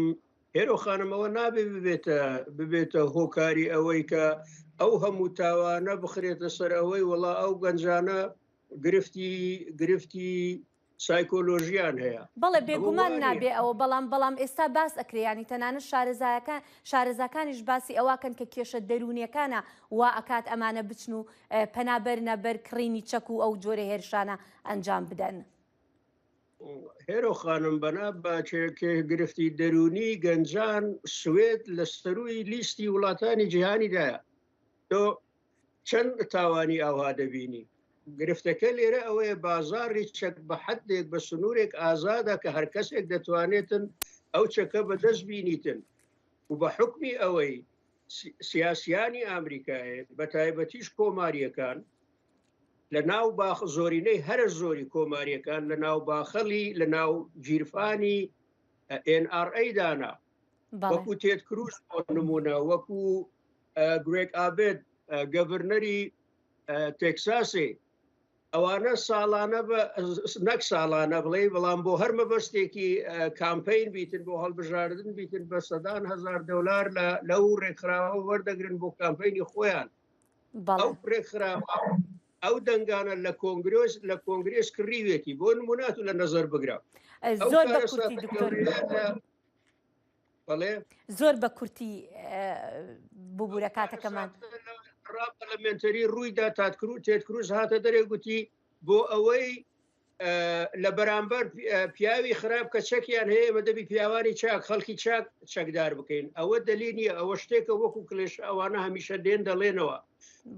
هێرۆ خانم ئەوە نابێ ببێتە ببێتە هۆکاری ئەوەی کە ئەو هەموو تاوانە بخرێتە سەر ئەوەی وەڵا ئەو گەنجانە گرفتی گرفتی سایکۆلۆژیان هەیە. بەڵێ بێگومان نابێ ئەوە بەڵام بەڵام ئێستا باس ئەکرێ یانی تەنانەت شارەزایەکان شارەزاکانیش باسی ئەوەکەن کە کێشە دەروونیەکانە وا ئەکات ئەمانە بچن و پەنا بەرنە بەر کڕینی چەک و ئەو جۆرە هێرشانە ئەنجام بدەن. هێرۆ خانم بەنا بە گرفتی دەروونی گەنجان سوێد لە سەرووی لیستی وڵاتانی جیهانیدایە تۆ چەند تاوانی ئاوها دەبینی؟ گرفتەکە لێرە ئەوەیە بازاڕی چەک بە حەدێک بە سنوورێک ئازادە کە هەر کەسێک دەتوانێتن ئەو چەکە بەدەست بینیتن و بە حوکمی ئەوەی سیاسیانی ئامریکایە بە تایبەتیش کۆماریەکان لە ناو باخ زۆرینەی هەرە زۆری کۆماریەکان لە ناو باخەڵی لە ناو گیرفانی NRA دانا وەکو تێد کروز بۆ نمونە وەکو گرێگ ئابێت گەڤرنەری تێکساسی ئەوانە ساڵانە بە نەک ساڵانە بڵێ بەڵام بۆ هەر مەبەستێکی کامپین بیتن بۆ هەڵبژاردن بیتن بە سەدان هزار دلار لە لەو ڕێکخراوە وەردەگرن بۆ کامپینی خۆیان ئەو ڕێکخراوە ئەو دەنگانە لە کۆنگرۆس لە کۆنگرێس کڕیوێتی بۆ نمونات و لە نظر بگرە زۆر بە کورتی دکتۆر بەڵێ زۆر بە کورتی ببورە کاتەکەمان پەرلەمێنتەری ڕوویدا تاتکرو تێد کروز هاتە دەرێ گوتی بۆ ئەوەی لە بەرامبەر پیاوی خراپ کە چەکیان هەیە ئێمە دەبی پیاوانی چاک خەڵکی چاک چەکدار بکەین ئەوە دەلی نییە ئەوە شتێکە وەکو کلێش ئەوانە هەمیشە دێن دەڵێنەوە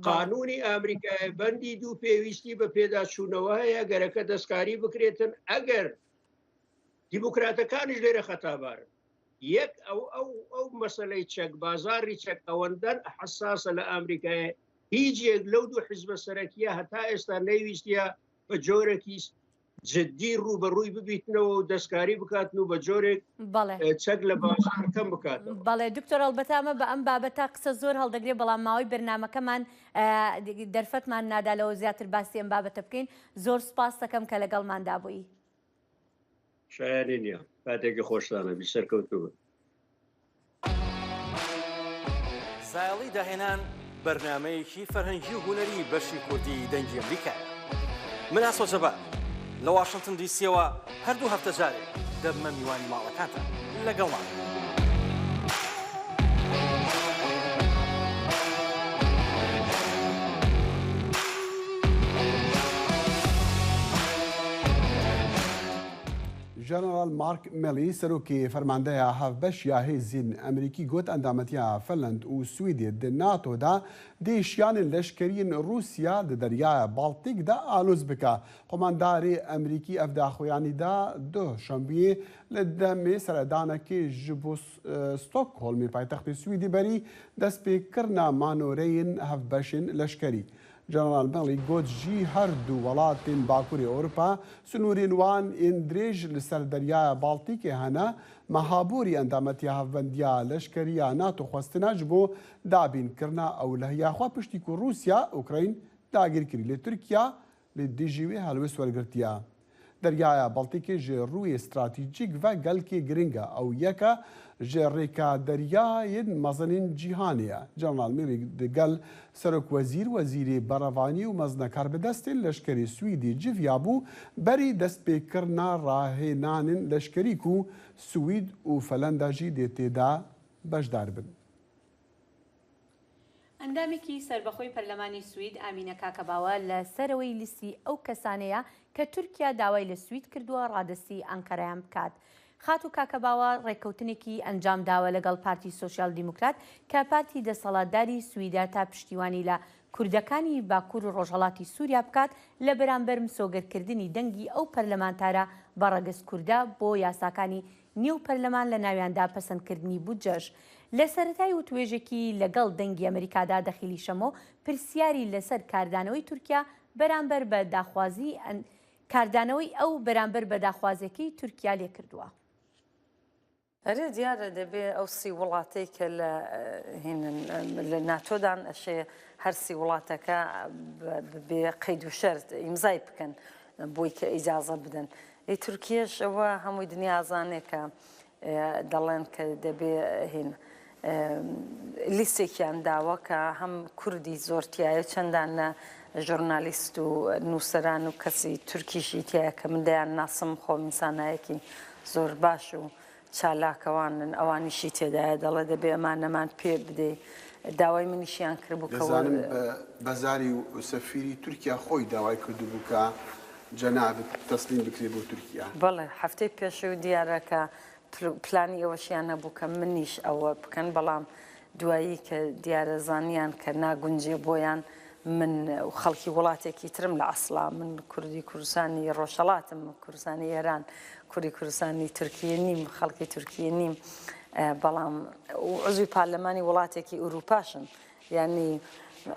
قانونی ئەمریکای بەندی دوو پێویستی بە پێداچوونەوە هەیە گەرەکە دەستکاری بکرێتن ئەگەر دیموکراتەکانیش لێرە خەتابارن یەک ئەو ئەو ئەو مەسلەی چەک بازاری چەک ئەوەندەن حساسە لە ئەمریکای هیچ یەک لەو دوو حزبە سەرەکیە هەتا ئێستا نەیویستە بە جۆرێکی جدی ڕووبەڕووی ببیتنەوە و دەستکاری بکاتن و بە جۆرێک چەک لە بازار کەم بکات. بەڵێ دکتۆر ئەڵبەتە ئەمە بە ئەم بابەتە قسە زۆر هەڵدەگرێ بەڵام ماوەی بەرنامەکەمان دەرفەتمان نادا لەوە زیاتر باسی ئەم بابەتە بکەین زۆر سوپاست دەکەم کە لەگەڵماندا بووی. شایانی نییە. کاتێکی خۆشتان هەبی. سەرکەوتوو بن. زایەڵی داهێنان بەرنامەیەکی فەرهەنگی و هونەری بەشی کوردی دەنگی ئەمریکایە. من ئاسۆ جەبار. لە واشنتن دیسیەوە هەر دوو هەفتە جارێک دەبمە میوانی ماڵەکانتان. لەگەڵمان بن. ژەنەڕاڵ مارک میلی سەرۆکی فەرماندەیا هەڤبەش یا هێزین ئەمریکی گوت ئەندامەتیا فنلەند و سویدێ di ناتۆ دا dê şiyanên leşkeriyên Rûsya di deryaya Baltîk de aloz bike. Qumandarê Amerîkî ev daxuyanî da duh şembiyê li demê seredanekê ji bo Stockholmê paytextê Swîdê berî destpêkirina manoreyên hevbeşên leşkerî. General Milley got jî her du welatên Bakurê Ewropa sinûrên wan ên dirêj li ser Deryaya Baltîkê hene, meha borî endametiya Hevbendiya Leşkerî ya NATO xwestine ji bo dabînkirina ewlehiya xwe piştî ku Rûsya Ukrayn dagir kirî lê Tirkiya li dijî wê helwêst wergirtiye. Deryaya Baltîkê ji rûyê stratejîk ve gelkê giring e, ew yek e ji rêka deryayên mezin ên cîhanê ye. General Milley di gel Serokwezîr, Wezîrê Berevanî û mezinekarbidestên leşkerê Swîdê civiyabû berî destpêkirina rahênanên leşkerî ku Swîd û Felenda jî dê tê de beşdar bin. ئەندامێکی سەربەخۆی پەرلەمانی سوید ئامینە کاکەباوە لە سەرەوەی لیستی ئەو کەسانەیە کە تورکیا داوای لە سوید کردووە ڕادەستی ئەنقەرەیان بکات. خاتوو کاکەباوە ڕێککەوتنێکی ئەنجام داوە لەگەڵ پارتی سۆسیال دیموکرات کە پارتی دەسەڵاتداری سویدە تا پشتیوانی لە کوردەکانی باکور و ڕۆژهەڵاتی سوریا بکات لە بەرامبەر مسۆگەرکردنی دەنگی ئەو پەرلەمانتارە بە ڕەگەز کوردە بۆ یاساکانی نێو پەرلەمان لە ناویاندا پەسەندکردنی بودجەش. لە سەرەتای وتوێژێکی لەگەڵ دەنگی ئەمریکادا دەخیلی شەمۆ پرسیاری لەسەر کاردانەوەی تورکیا بەرامبەر بە داخوازی کاردانەوەی ئەو بەرامبەر بە داخوازیەکەی تورکیا لێکردووە. ئەرێ دیارە دەبێ ئەو سی وڵاتەی کە لە هینن لە ناتۆدان ئەشێ هەر سی وڵاتەکە بێ قەید و شەرت ئیمزای بکەن بۆی کە ئیجازە بدەن ئی تورکیەش ئەوە هەمووی دنیا ئەزانێ کە دەڵێن کە دەبێ هین لیستێکیان داوە کە هەم کوردی زۆر تایە چەندان لە ژورنالیست و نووسەران و کەسی تورکیشی تایە کە من دەیان ناسم خۆم ئینسانایەکی زۆر باش و چالاکەوانن ئەوانیشی تێدایە دەڵێ دەبێ ئەمانەمان پێ بدەی داوای منیشیان کردبوو کە دەزانم بە زاری سەفیری تورکیا خۆی داوای کردبوو کە جەنابت تەسلیم بکرێ بۆ تورکیا. بەڵێ هەفتەی پێشوو دیارە کە پلانی ئەوەشیان هەبوو کە منیش ئەوە بکەن بەڵام دوایی کە دیارە زانیان کە ناگونجێ بۆیان من خەڵکی وڵاتێکی ترم لە ئەسڵا من کوردی کوردستانی ڕۆژهەڵاتم کوردستانی ئێران کوردی کوردستانی تورکیە نیم خەڵکی تورکیە نیم بەڵام عزوی پارلەمانی وڵاتێکی ئوروپاشم یانی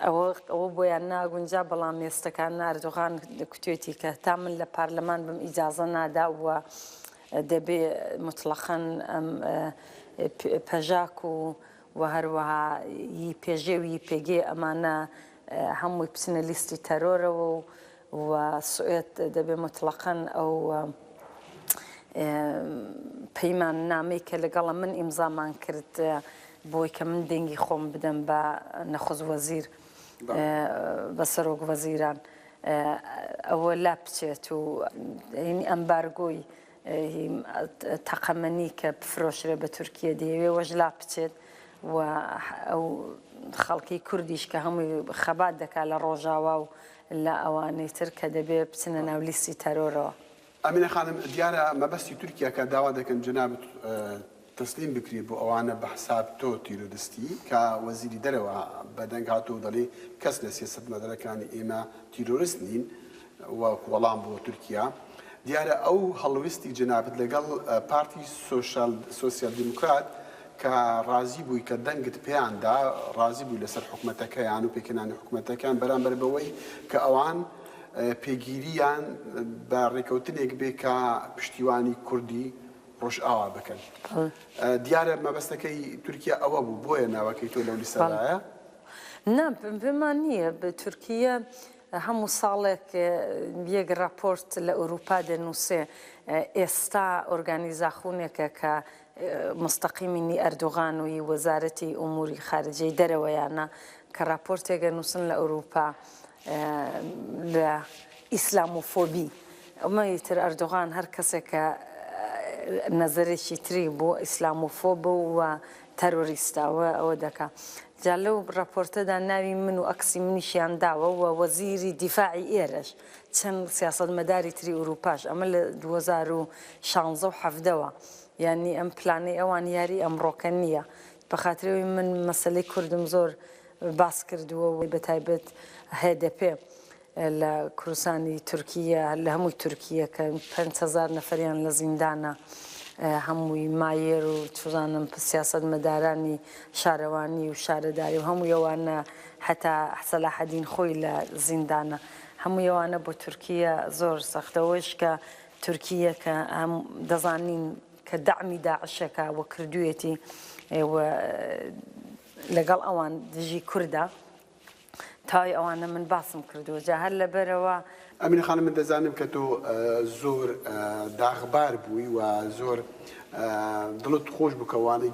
ئەوە ئەوە بۆیان ناگونجا بەڵام مێستەکان ئەردۆغان کوتێتی کە تا من لە پارلەمان بم ئیجازە نادا و دەبێ مطلقەن ئەم پەژاک و و هەروەها ی پێژێ و ی پێگێ ئەمانە هەمووی بچنە لیستی تەرۆرەوە و و سوئێد دەبێ موتڵەقەن ئەو پەیمان نامەی کە لەگەڵە من ئیمزامان کرد بۆی کە من دەنگی خۆم بدەم بە نەخۆز وەزیر بە سەرۆک وەزیران ئەوە لا بچێت و ئەمبارگۆی تەقەمەنی کە بفرۆشرێ بە تورکیە دەیەوێ وەش لا بچێت و ئەو خەڵکی کوردیش کە هەمووی خەبات دەکات لە ڕۆژاوا و لە ئەوانەی تر کە دەبێ بچنە ناو لیستی تەرۆرەوە. ئامینە خانم دیارە مەبەستی تورکیا کە داوا دەکەن جەنابت تەسلیم بکری بۆ ئەوانە بە حساب تۆ تیرۆرستی کە وەزیری دەرەوە بە دەنگ هاتووە و دەڵی کەس لە سیاسەتمەدارەکانی ئێمە تیرۆرست نین وەک وەڵام بۆ تورکیا دیارە ئەو هەڵویستی جەنابت لەگەڵ پارتی سۆشیال سۆسیال دیموکرات کە ڕازی بووی کە دەنگت پێیان دا ڕازی بووی لەسەر حکومەتەکەیان و پێکهێنانی حکومەتەکەیان بەرامبەر بەوەی کە ئەوان پێگیریان بە ڕێکەوتنێک بێ کە پشتیوانی کوردی ڕۆژئاوا بکەن. دیارە مەبەستەکەی تورکیا ئەوە بوو بۆیە ناوەکەی تۆ لەو لیستەدایە. نا پێمان نییە تورکیە هەموو ساڵێک یەک راپۆرت لە ئەوروپا دەنووسێ ئێستا ئۆرگانیزاخونێکە کە مستەقیمی نی ئەردۆغان و ی وەزارەتی ئوموری خارجەی دەرەوەیانە کە راپۆرتێک ئەنووسن لە ئەوروپا لە ئیسلامۆفۆبی. ئەمە ئیتر ئەردۆغان هەر کەسێک کە نەزەرێکی تری بۆ ئیسلامۆفۆبە و تەرۆریستە ئەوە ئەوە دەکا. جا لەو ڕاپۆرتەدا ناوی من و ئەکسی منیشیان داوە و وەزیری دیفاعی ئێرەش، چەند سیاسەتمەداری تری ئورووپاش، ئەمە لە 2016 و 17 وە. یانی ئەم پلانەی ئەوان یاری ئەمڕۆکە نییە. بە خاتری ئەوەی من مەسەلەی کوردم زۆر باس کردووە و بە تایبەت HDP لە کوردستانی تورکیە لە هەمووی تورکیە کە 5000 نەفەریان لە زیندانە هەمووی مایەر و چزانم سیاسەتمەدارانی شارەوانی و شارەداری و هەمووی ئەوانە حتا سەلاحەدین خۆی لە زیندانە هەمووی ئەوانە بۆ تورکیە زۆر سەختە ئەوەیش کە تورکیە کە هەم دەزانین کە دەعمی داعشەکە و کردوویەتی و لەگەڵ ئەوان دژی کوردە تای ئەوانە من باسم کردووە جا هەر لەبەرەوە. ئەمینە خانم من دەزانم کە تۆ زۆر داخبار بووی و زۆر دڵت خۆش بوو کە وانەی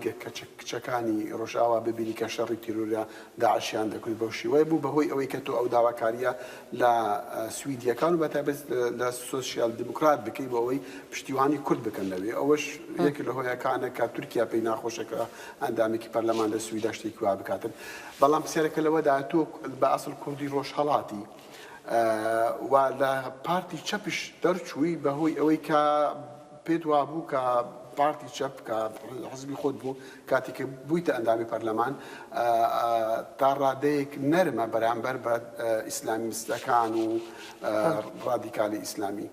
کچەکانی ڕۆژئاوا ببینی کە شەڕی تیرۆرە داعشیان دەکرد بەو شێوەیە بوو بەهۆی ئەوەی کە تۆ ئەو داواکارییە لە سویدییەکان و بەتایبەت لە سۆسیال دیموکرات بکەی بۆ ئەوەی پشتیوانی کورد بکەن لەوێ ئەوەش یەکێک لە هۆیەکانە کە تورکیا پێی ناخۆشە کە ئەندامێکی پەرلەمان لە سویدا شتێکی وا بکاتن بەڵام پرسیارەکە لەوەدایە تۆ بە ئەسڵ کوردی ڕۆژهەڵاتی و لە پارتی چەپش دەرچووی بەهۆی ئەوەی کە پێت وابوو کە پارتی چەپ کە حزبی خۆت بوو کاتێک کە بوویتە ئەندامی پەرلەمان تا ڕادەیەک نەرمە بەرامبەر بە ئیسلامیستەکان و ڕادیکالی ئیسلامی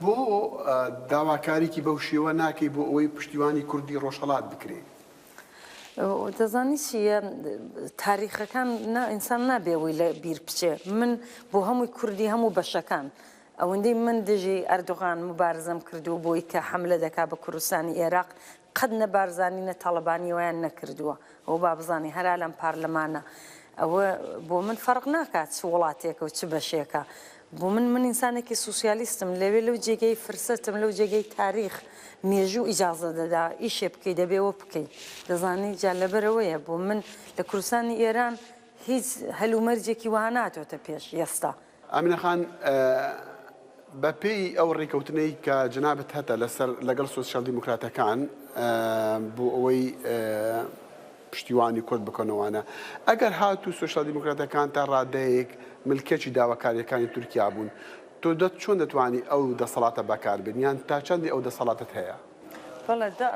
بۆ داواکاریکی بەو شێوە ناکەی بۆ ئەوەی پشتیوانی کوردی ڕۆژهەڵات بکرێ؟ دەزانی چییە تاریخەکان نا ئینسان نابێ وەی لە بیر بچێ من بۆ هەمووی کوردی هەموو بەشەکان ئەوەندەی من دژی ئەردۆغان موبارزەم کردووە بۆی کە حەملە دەکا بە کوردستانی ئێراق قەت نە بارزانی نە تاڵەبانی وایان نەکردووە ئەوە با بزانین هەرا لەم پارلەمانە ئەوە بۆ من فەرق ناکات چ وڵاتێکە و چ بەشێکە بۆ من من ئینسانێکی سوسیالیستم لەوێ لەو جێگەی فرسەتم لەو جێگەی تاریخ مێژوو ئیجازە دەدا ئیشێ بکەی دەبێ وە بکەی دەزانی جا لەبەرئەوەیە بۆ من لە کوردستانی ئێران هیچ هەلومەرجێکی وەها ناتۆتە پێش ئێستا. ئامینە خان بە پێی ئەو ڕێکەوتنەی کە جەنابت هەتە لەسەر لەگەڵ سۆسیال دیموکراتەکان بۆ ئەوەی پشتیوانی کورد بکەنەوانە ئەگەر هاتوو سۆسیال دیموکراتەکان تا ڕادەیەک ملکەچی داواکاریەکانی تورکیا بوون تۆ دەت چۆن دەتوانی ئەو دەسەڵاتە بەکار بێنی یان تا چەندی ئەو دەسەڵاتەت هەیە؟ بەڵێ دە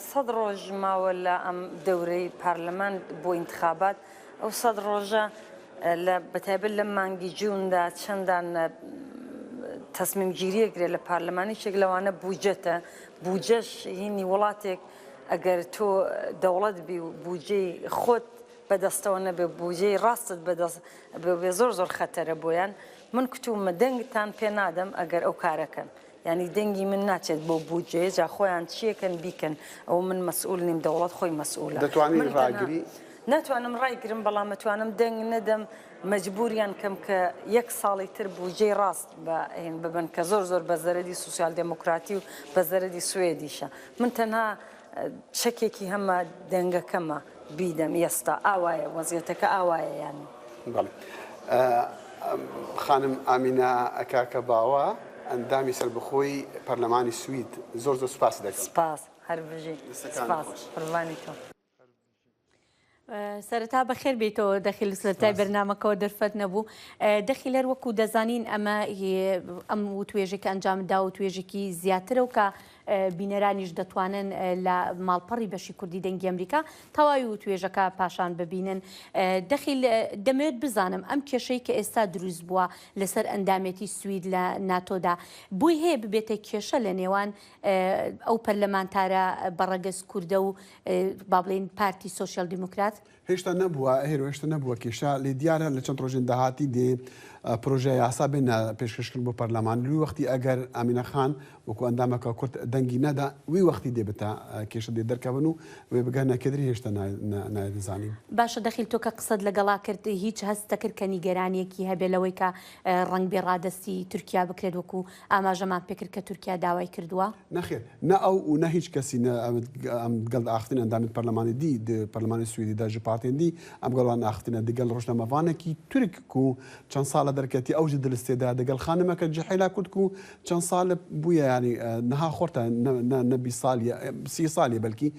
سەد ڕۆژ ماوە لە ئەم دەورەی پارلەمان بۆ ئینتخابات ئەو سەد ڕۆژە لە بەتایبەت لەم مانگی جووندا چەندان تەسمیم گیریە گرێ لە پارلەمان یەکێک لەوانە بوجەتە بوجەش هینی وڵاتێک ئەگەر تۆ دەوڵەت بی و بوجەی خۆت بەدەستەوە نەبێ بوجەی ڕاستت بەدەست بێ زۆر زۆر خەتەرە بۆیان من کوتومە دەنگتان پێ نادەم ئەگەر ئەو کارەکەن یانی دەنگی من ناچێت بۆ بودجەیە جا خۆیان چیەکەن بیکەن ئەوە من مەسئول نیم دەوڵەت خۆی مەسئولە دەتوانی من تەنها ڕاگری؟ ناتوانم ڕایگرم بەڵام ئەتوانم دەنگ نەدەم مەجبوریان کەم کە یەک ساڵی تر بودجەی ڕاست بە هین ببن کە زۆر زۆر بە زەرەدی سوسیال دێموکراتی و بە زەرەدی سوێدیشە من تەنها چەکێکی هەمە دەنگەکەمە بیدەم ئێستا ئاوایە وەزیەتەکە ئاوایە یانی. بەڵێ خانم ئامینە کاکە باوە ئەندامی سەربەخۆی پەرلەمانی سوید زۆر زۆر سوپاست دەکەم. سپاس هەر بژی دەستەکانت سپاس خۆش. قوربانی تۆ. سەرەتا بەخێر بێیتەوە دەخیل سەرەتای سپاس. بەرنامەکەوە دەرفەت نەبوو دەخیل هەر وەکو دەزانین ئەمە ئەم وتوێژێک کە ئەنجامت دا وتوێژێکی زیاترە و کە بینەرانیش دەتوانن لە ماڵپەڕی بەشی کوردی دەنگی ئەمریکا تەواوی وتوێژەکە پاشان ببینن. دەخیل دەمەوێت بزانم ئەم کێشەی کە ئێستا دروست بووە لەسەر ئەندامێتی سوید لە ناتۆدا بۆی هەیە ببێتە کێشە لە نێوان ئەو پەرلەمانتارە بە ڕەگەز کوردە و با بڵێین پارتی سۆسیال دیموکرات؟ هێشتا نەبووە هێرۆ هێشتا نەبووە کێشە لێ دیارە لە چەند ڕۆژێن داهاتی دێ پرۆژە یاسا بێنە پێشکەشکردن بۆ پەرلەمان لوی وەختی ئەگەر ئامینە خان وەکو ئەندامەکە کورد دەنگی نەدا وی وەختی دێ بتە کێشە دێ دەرکەون و وێ بگەنە کێدری هێشتا نایدەزانین. باشە دەخیل تۆ کە قسەت لەگەڵا کرد هیچ هەستتەکرد کە نیگەرانیەکی هەبێ لەوەی کە ڕەنگبێ ڕادەستی تورکیا بکرێت وەکو ئاماژەمان پێکرد کە تورکیا داوای کردووە؟ نەخێر نە ئەو و نە هیچ کەسی نە ئەم گەڵ ئاختین ئەندامێت پەرلەمانی دی د پەرلەمانی سویدی دا ژ پارتێن دی ئەم گەڵ وان ئاختینە دگەل ڕۆژنامەڤانێکی تورک کو چەند سالە دەرکەتی ئەو ژ دلستێ دا دگەل خانمەکە جحێلا کورد کو چەند سالە بویە یانی نها خۆرتە نە نە نە 20 سالیە سی سالیە بەلکی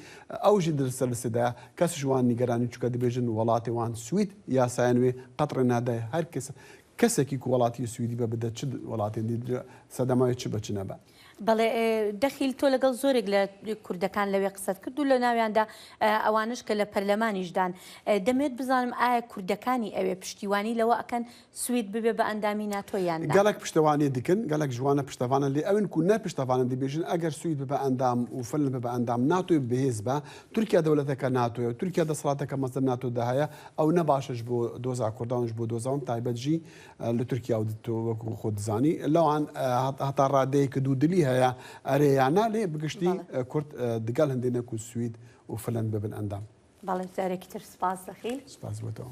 ئەو ژ دلستە لستێ دایە کەس ژ وان نیگەرانی چوکە دبێژن وەڵاتێ وان سوید یاسایان وێ قەت ڕێ نادای هەر کەس کەسێکی کو وەڵاتی سویدی بە بدە چ وەڵاتێن دی سەدەماوێ چ بە چ نەبە. بەڵێ دەخیل تۆ لەگەڵ زۆرێک لە کوردەکان لەوێ قسەت کرد و لە ناویاندا ئەوانەش کە لە پەرلەمانیشدان دەمەوێت بزانم ئایا کوردەکانی ئەوێ پشتیوانی لەوە ئەکەن سوید ببێ بە ئەندامی ناتۆ یان نا؟ گەلەک پشتەوانی دکن، گەلەک ژوانە پشتەڤانن لێ ئەون کو نە پشتەڤانن دبێژن ئەگەر سوید ببە ئەندام و فنلند ببە ئەندام ناتۆی بهێز بە، تورکیا دەولەتەکە ناتۆیە و تورکیا دەسەڵاتەکە مەزن ناتۆ دە هەیە ئەو نە باشە ژ بۆ دۆزا کوردان و ژ بۆ دۆزا وان تایبەت ژی لە تورکیا و تۆ وەکو خۆت دزانی لەوان هەتا ڕادەیەک دوودلی هەیە ئەرێ یا نا لێ بگشتی کورد دگەڵ هەندێ نەکو سوید و فنلند ببن ئەندام. بەڵێ جارێکی تر سپاس دەخیل. سپاس بۆ تۆ.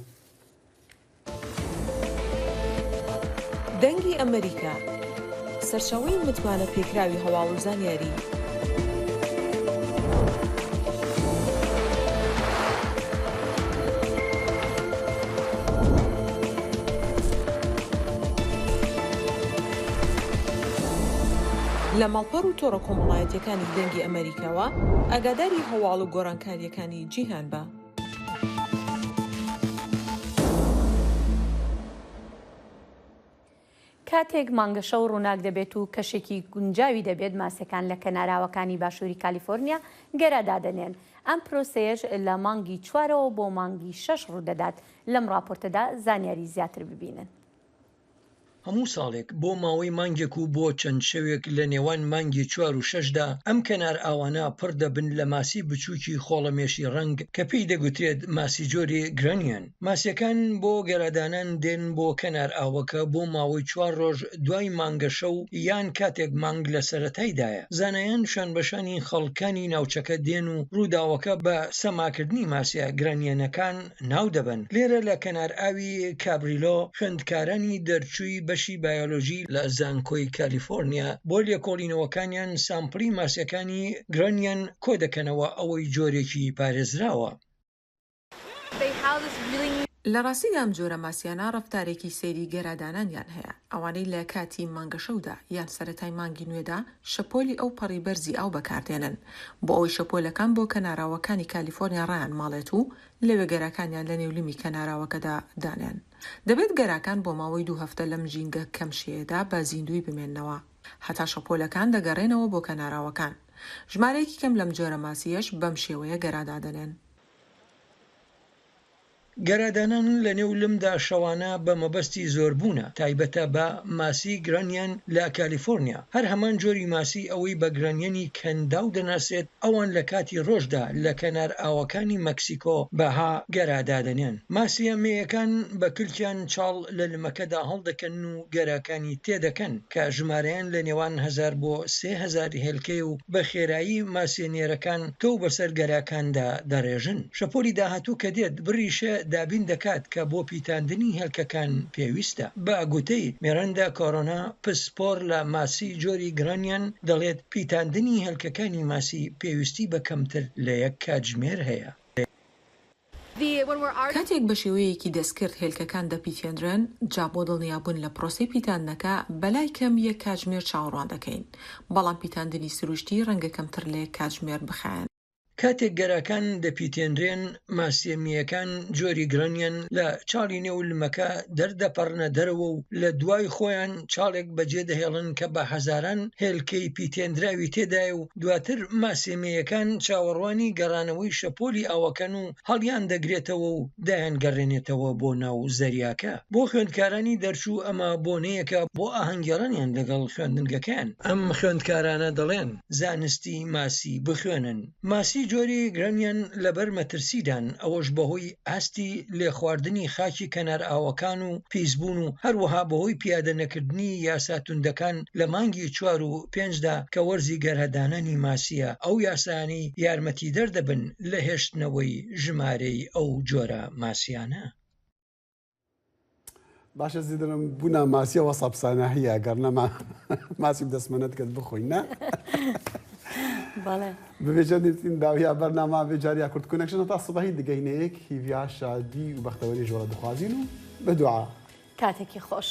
دەنگی ئەمەریکا، سەرچاوەی متمانە پێکراوی هەواڵ و زانیاری. لە ماڵپەڕ و تۆڕە کۆمەڵایەتیەکانی دەنگی ئەمەریکاوە ئاگاداری هەواڵ و گۆڕانکاریەکانی جیهان بە. کاتێک مانگەشەو ڕووناک دەبێت و کەشێکی گونجاوی دەبێت، ماسیەکان لە کەناراوەکانی باشووری کالیفۆرنیا گەرا دادەنێن. ئەم پرۆسەیەش لە مانگی چوارەوە بۆ مانگی شەش ڕوودەدات. لەم ڕاپۆرتەدا زانیاری زیاتر ببینن. هەموو ساڵێک بۆ ماوەی مانگێک و بۆ چەند شەوێک لە نێوان مانگی چوار و شەشدا ئەم کەنارئاوانە پڕ دەبن لە ماسی بچووکی خۆڵەمێشی ڕەنگ کە پێی دەگوترێت ماسی جۆری گرەنیەن. ماسیەکان بۆ گەرادانان دێن بۆ کەنار ئاوەکە بۆ ماوەی چوار ڕۆژ دوای مانگەشەو یان کاتێک مانگ لە سەرەتایدایە. زانایان شانبەشانی خەڵکانی ناوچەکە دێن و ڕووداوەکە بە سەماکردنی ماسیە گرەنیەنەکان ناو دەبەن. لێرە لە کەنار ئاوی کابریلۆ خوێندکارانی دەرچووی بەشی بایۆلۆژی لە زانکۆی کالیفۆرنیا بۆ لێکۆڵینەوەکانیان سامپڵی ماسیەکانی گرەنیەن کۆدەکەنەوە ئەوەی جۆرێکی پارێزراوە. لە ڕاستیدا ئەم جۆرە ماسیانە ڕەفتارێکی سەیری گەرادانانیان هەیە، ئەوانەی لە کاتی مانگەشەودا یان سەرەتای مانگی نوێدا شەپۆلی ئەو پەڕی بەرزی ئاو بەکاردێنن بۆ ئەوەی شەپۆلەکان بۆ کەناراوەکانی کالیفۆرنیا ڕایانماڵێت و لەوێ گەراکانیان لە نێو لمی کەناراوەکەدا دانێن. دەبێت گەراکان بۆ ماوەی دوو هەفتە لەم ژینگە کەم شێیەدا بە زیندووی بمێننەوە هەتا شەپۆلەکان دەگەڕێنەوە بۆ کەناراوەکان. ژمارەیەکی کەم لەم جۆرە ماسییەش بەم شێوەیە گەرا دادەنێن. گەرادانان لە نێو لمدا شەوانە بە مەبەستی زۆربوونە، تایبەتە بە ماسی گرانیان لە کالیفۆرنیا، هەر هەمان جۆری ماسی ئەوەی بە گرانیانی کەنداو دەناسرێت، ئەوان لە کاتی ڕۆژدا لە کەنار ئاوەکانی مەکسیکۆ بەها گەرا دادەنێن. ماسیە مێیەکان بە کلکیان چاڵ لە لمەکەدا هەڵدەکەنن و گەراکانی تێدەکەن. کە ژمارەیان لە نێوان هەزار بۆ 3000 هێلکەیە و بە خێرایی ماسیە نێرەکان تۆو بەسەر گەراکاندا دەڕێژن. شەپۆلی داهاتوو کە دێت بڕی شێ دابین دەکات کە بۆ پیتاندنی هێلکەکان پێویستە. بە گوتەی میرەندا کۆرۆنا پسپۆر لە ماسی جۆری گرانیان دەڵێت پیتاندنی هێلکەکانی ماسی پێویستی بە کەمتر لە یەک کاتژمێر هەیە. کاتێک بە شێوەیەکی دەستکرد هێلکەکان دەپیتێنرێن، جا بۆ دڵنیابوون لە پرۆسەی پیتاندنەکە بەلای کەم یەک کاتژمێر چاوەڕوان دەکەین، بەڵام پیتاندنی سروشتی ڕەنگە کەمتر لە یەک کاتژمێر بخایەنێت. کاتێک گەراکان دەپیتێنرێن، ماسییە مییەکان جۆری گرەنیان لە چاڵی نێو لمەکە دەردەپەڕنە دەرەوە و لە دوای خۆیان چاڵێک بەجێدەهێڵن کە بە هەزاران هێلکەی پیتێندراوی تێدایە و دواتر ماسیە مێیەکان چاوەڕوانی گەڕانەوەی شەپۆلی ئاوەکەن و هەڵیان دەگرێتەوە و دەیانگەڕێنێتەوە بۆ ناو زەریاکە. بۆ خوێندکارانی دەرچوو ئەمە بۆنەیەکە بۆ ئاهەنگگێڕانیان لەگەڵ خوێندنگەکەیان. ئەم خوێندکارانە دەڵێن زانستی ماسی بخوێنن. ماسی. جۆری گرنیان لەبەر مەترسیدان، ئەوەش بەهۆی ئاستی لێخواردنی خاکی کەنار ئاوەکان و پیسبوون و هەروەها بەهۆی پیادە نەکردنی یاسا توندەکان لە مانگی چوار و پێنجدا کە وەرزی گەرهدانانی ماسییە، ئەو یاسایانەی یارمەتیدەر دەبن لە هێشتنەوەی ژمارەی ئەو جۆرە ماسیانە. باشە زیدرم بوونا ماسیە وەسا پسانە هەیە گەر نەما ماسی دەستمەنەت کرد بخۆین نا ببێژە نرتین داویا بەرنامە بێ جاریا کورد کونەکشن تا سبەهی دگەینەیەک هیڤیا شادی و بەختەوەری ژۆرە دخوازین و بە دوعا کاتێکی خۆش.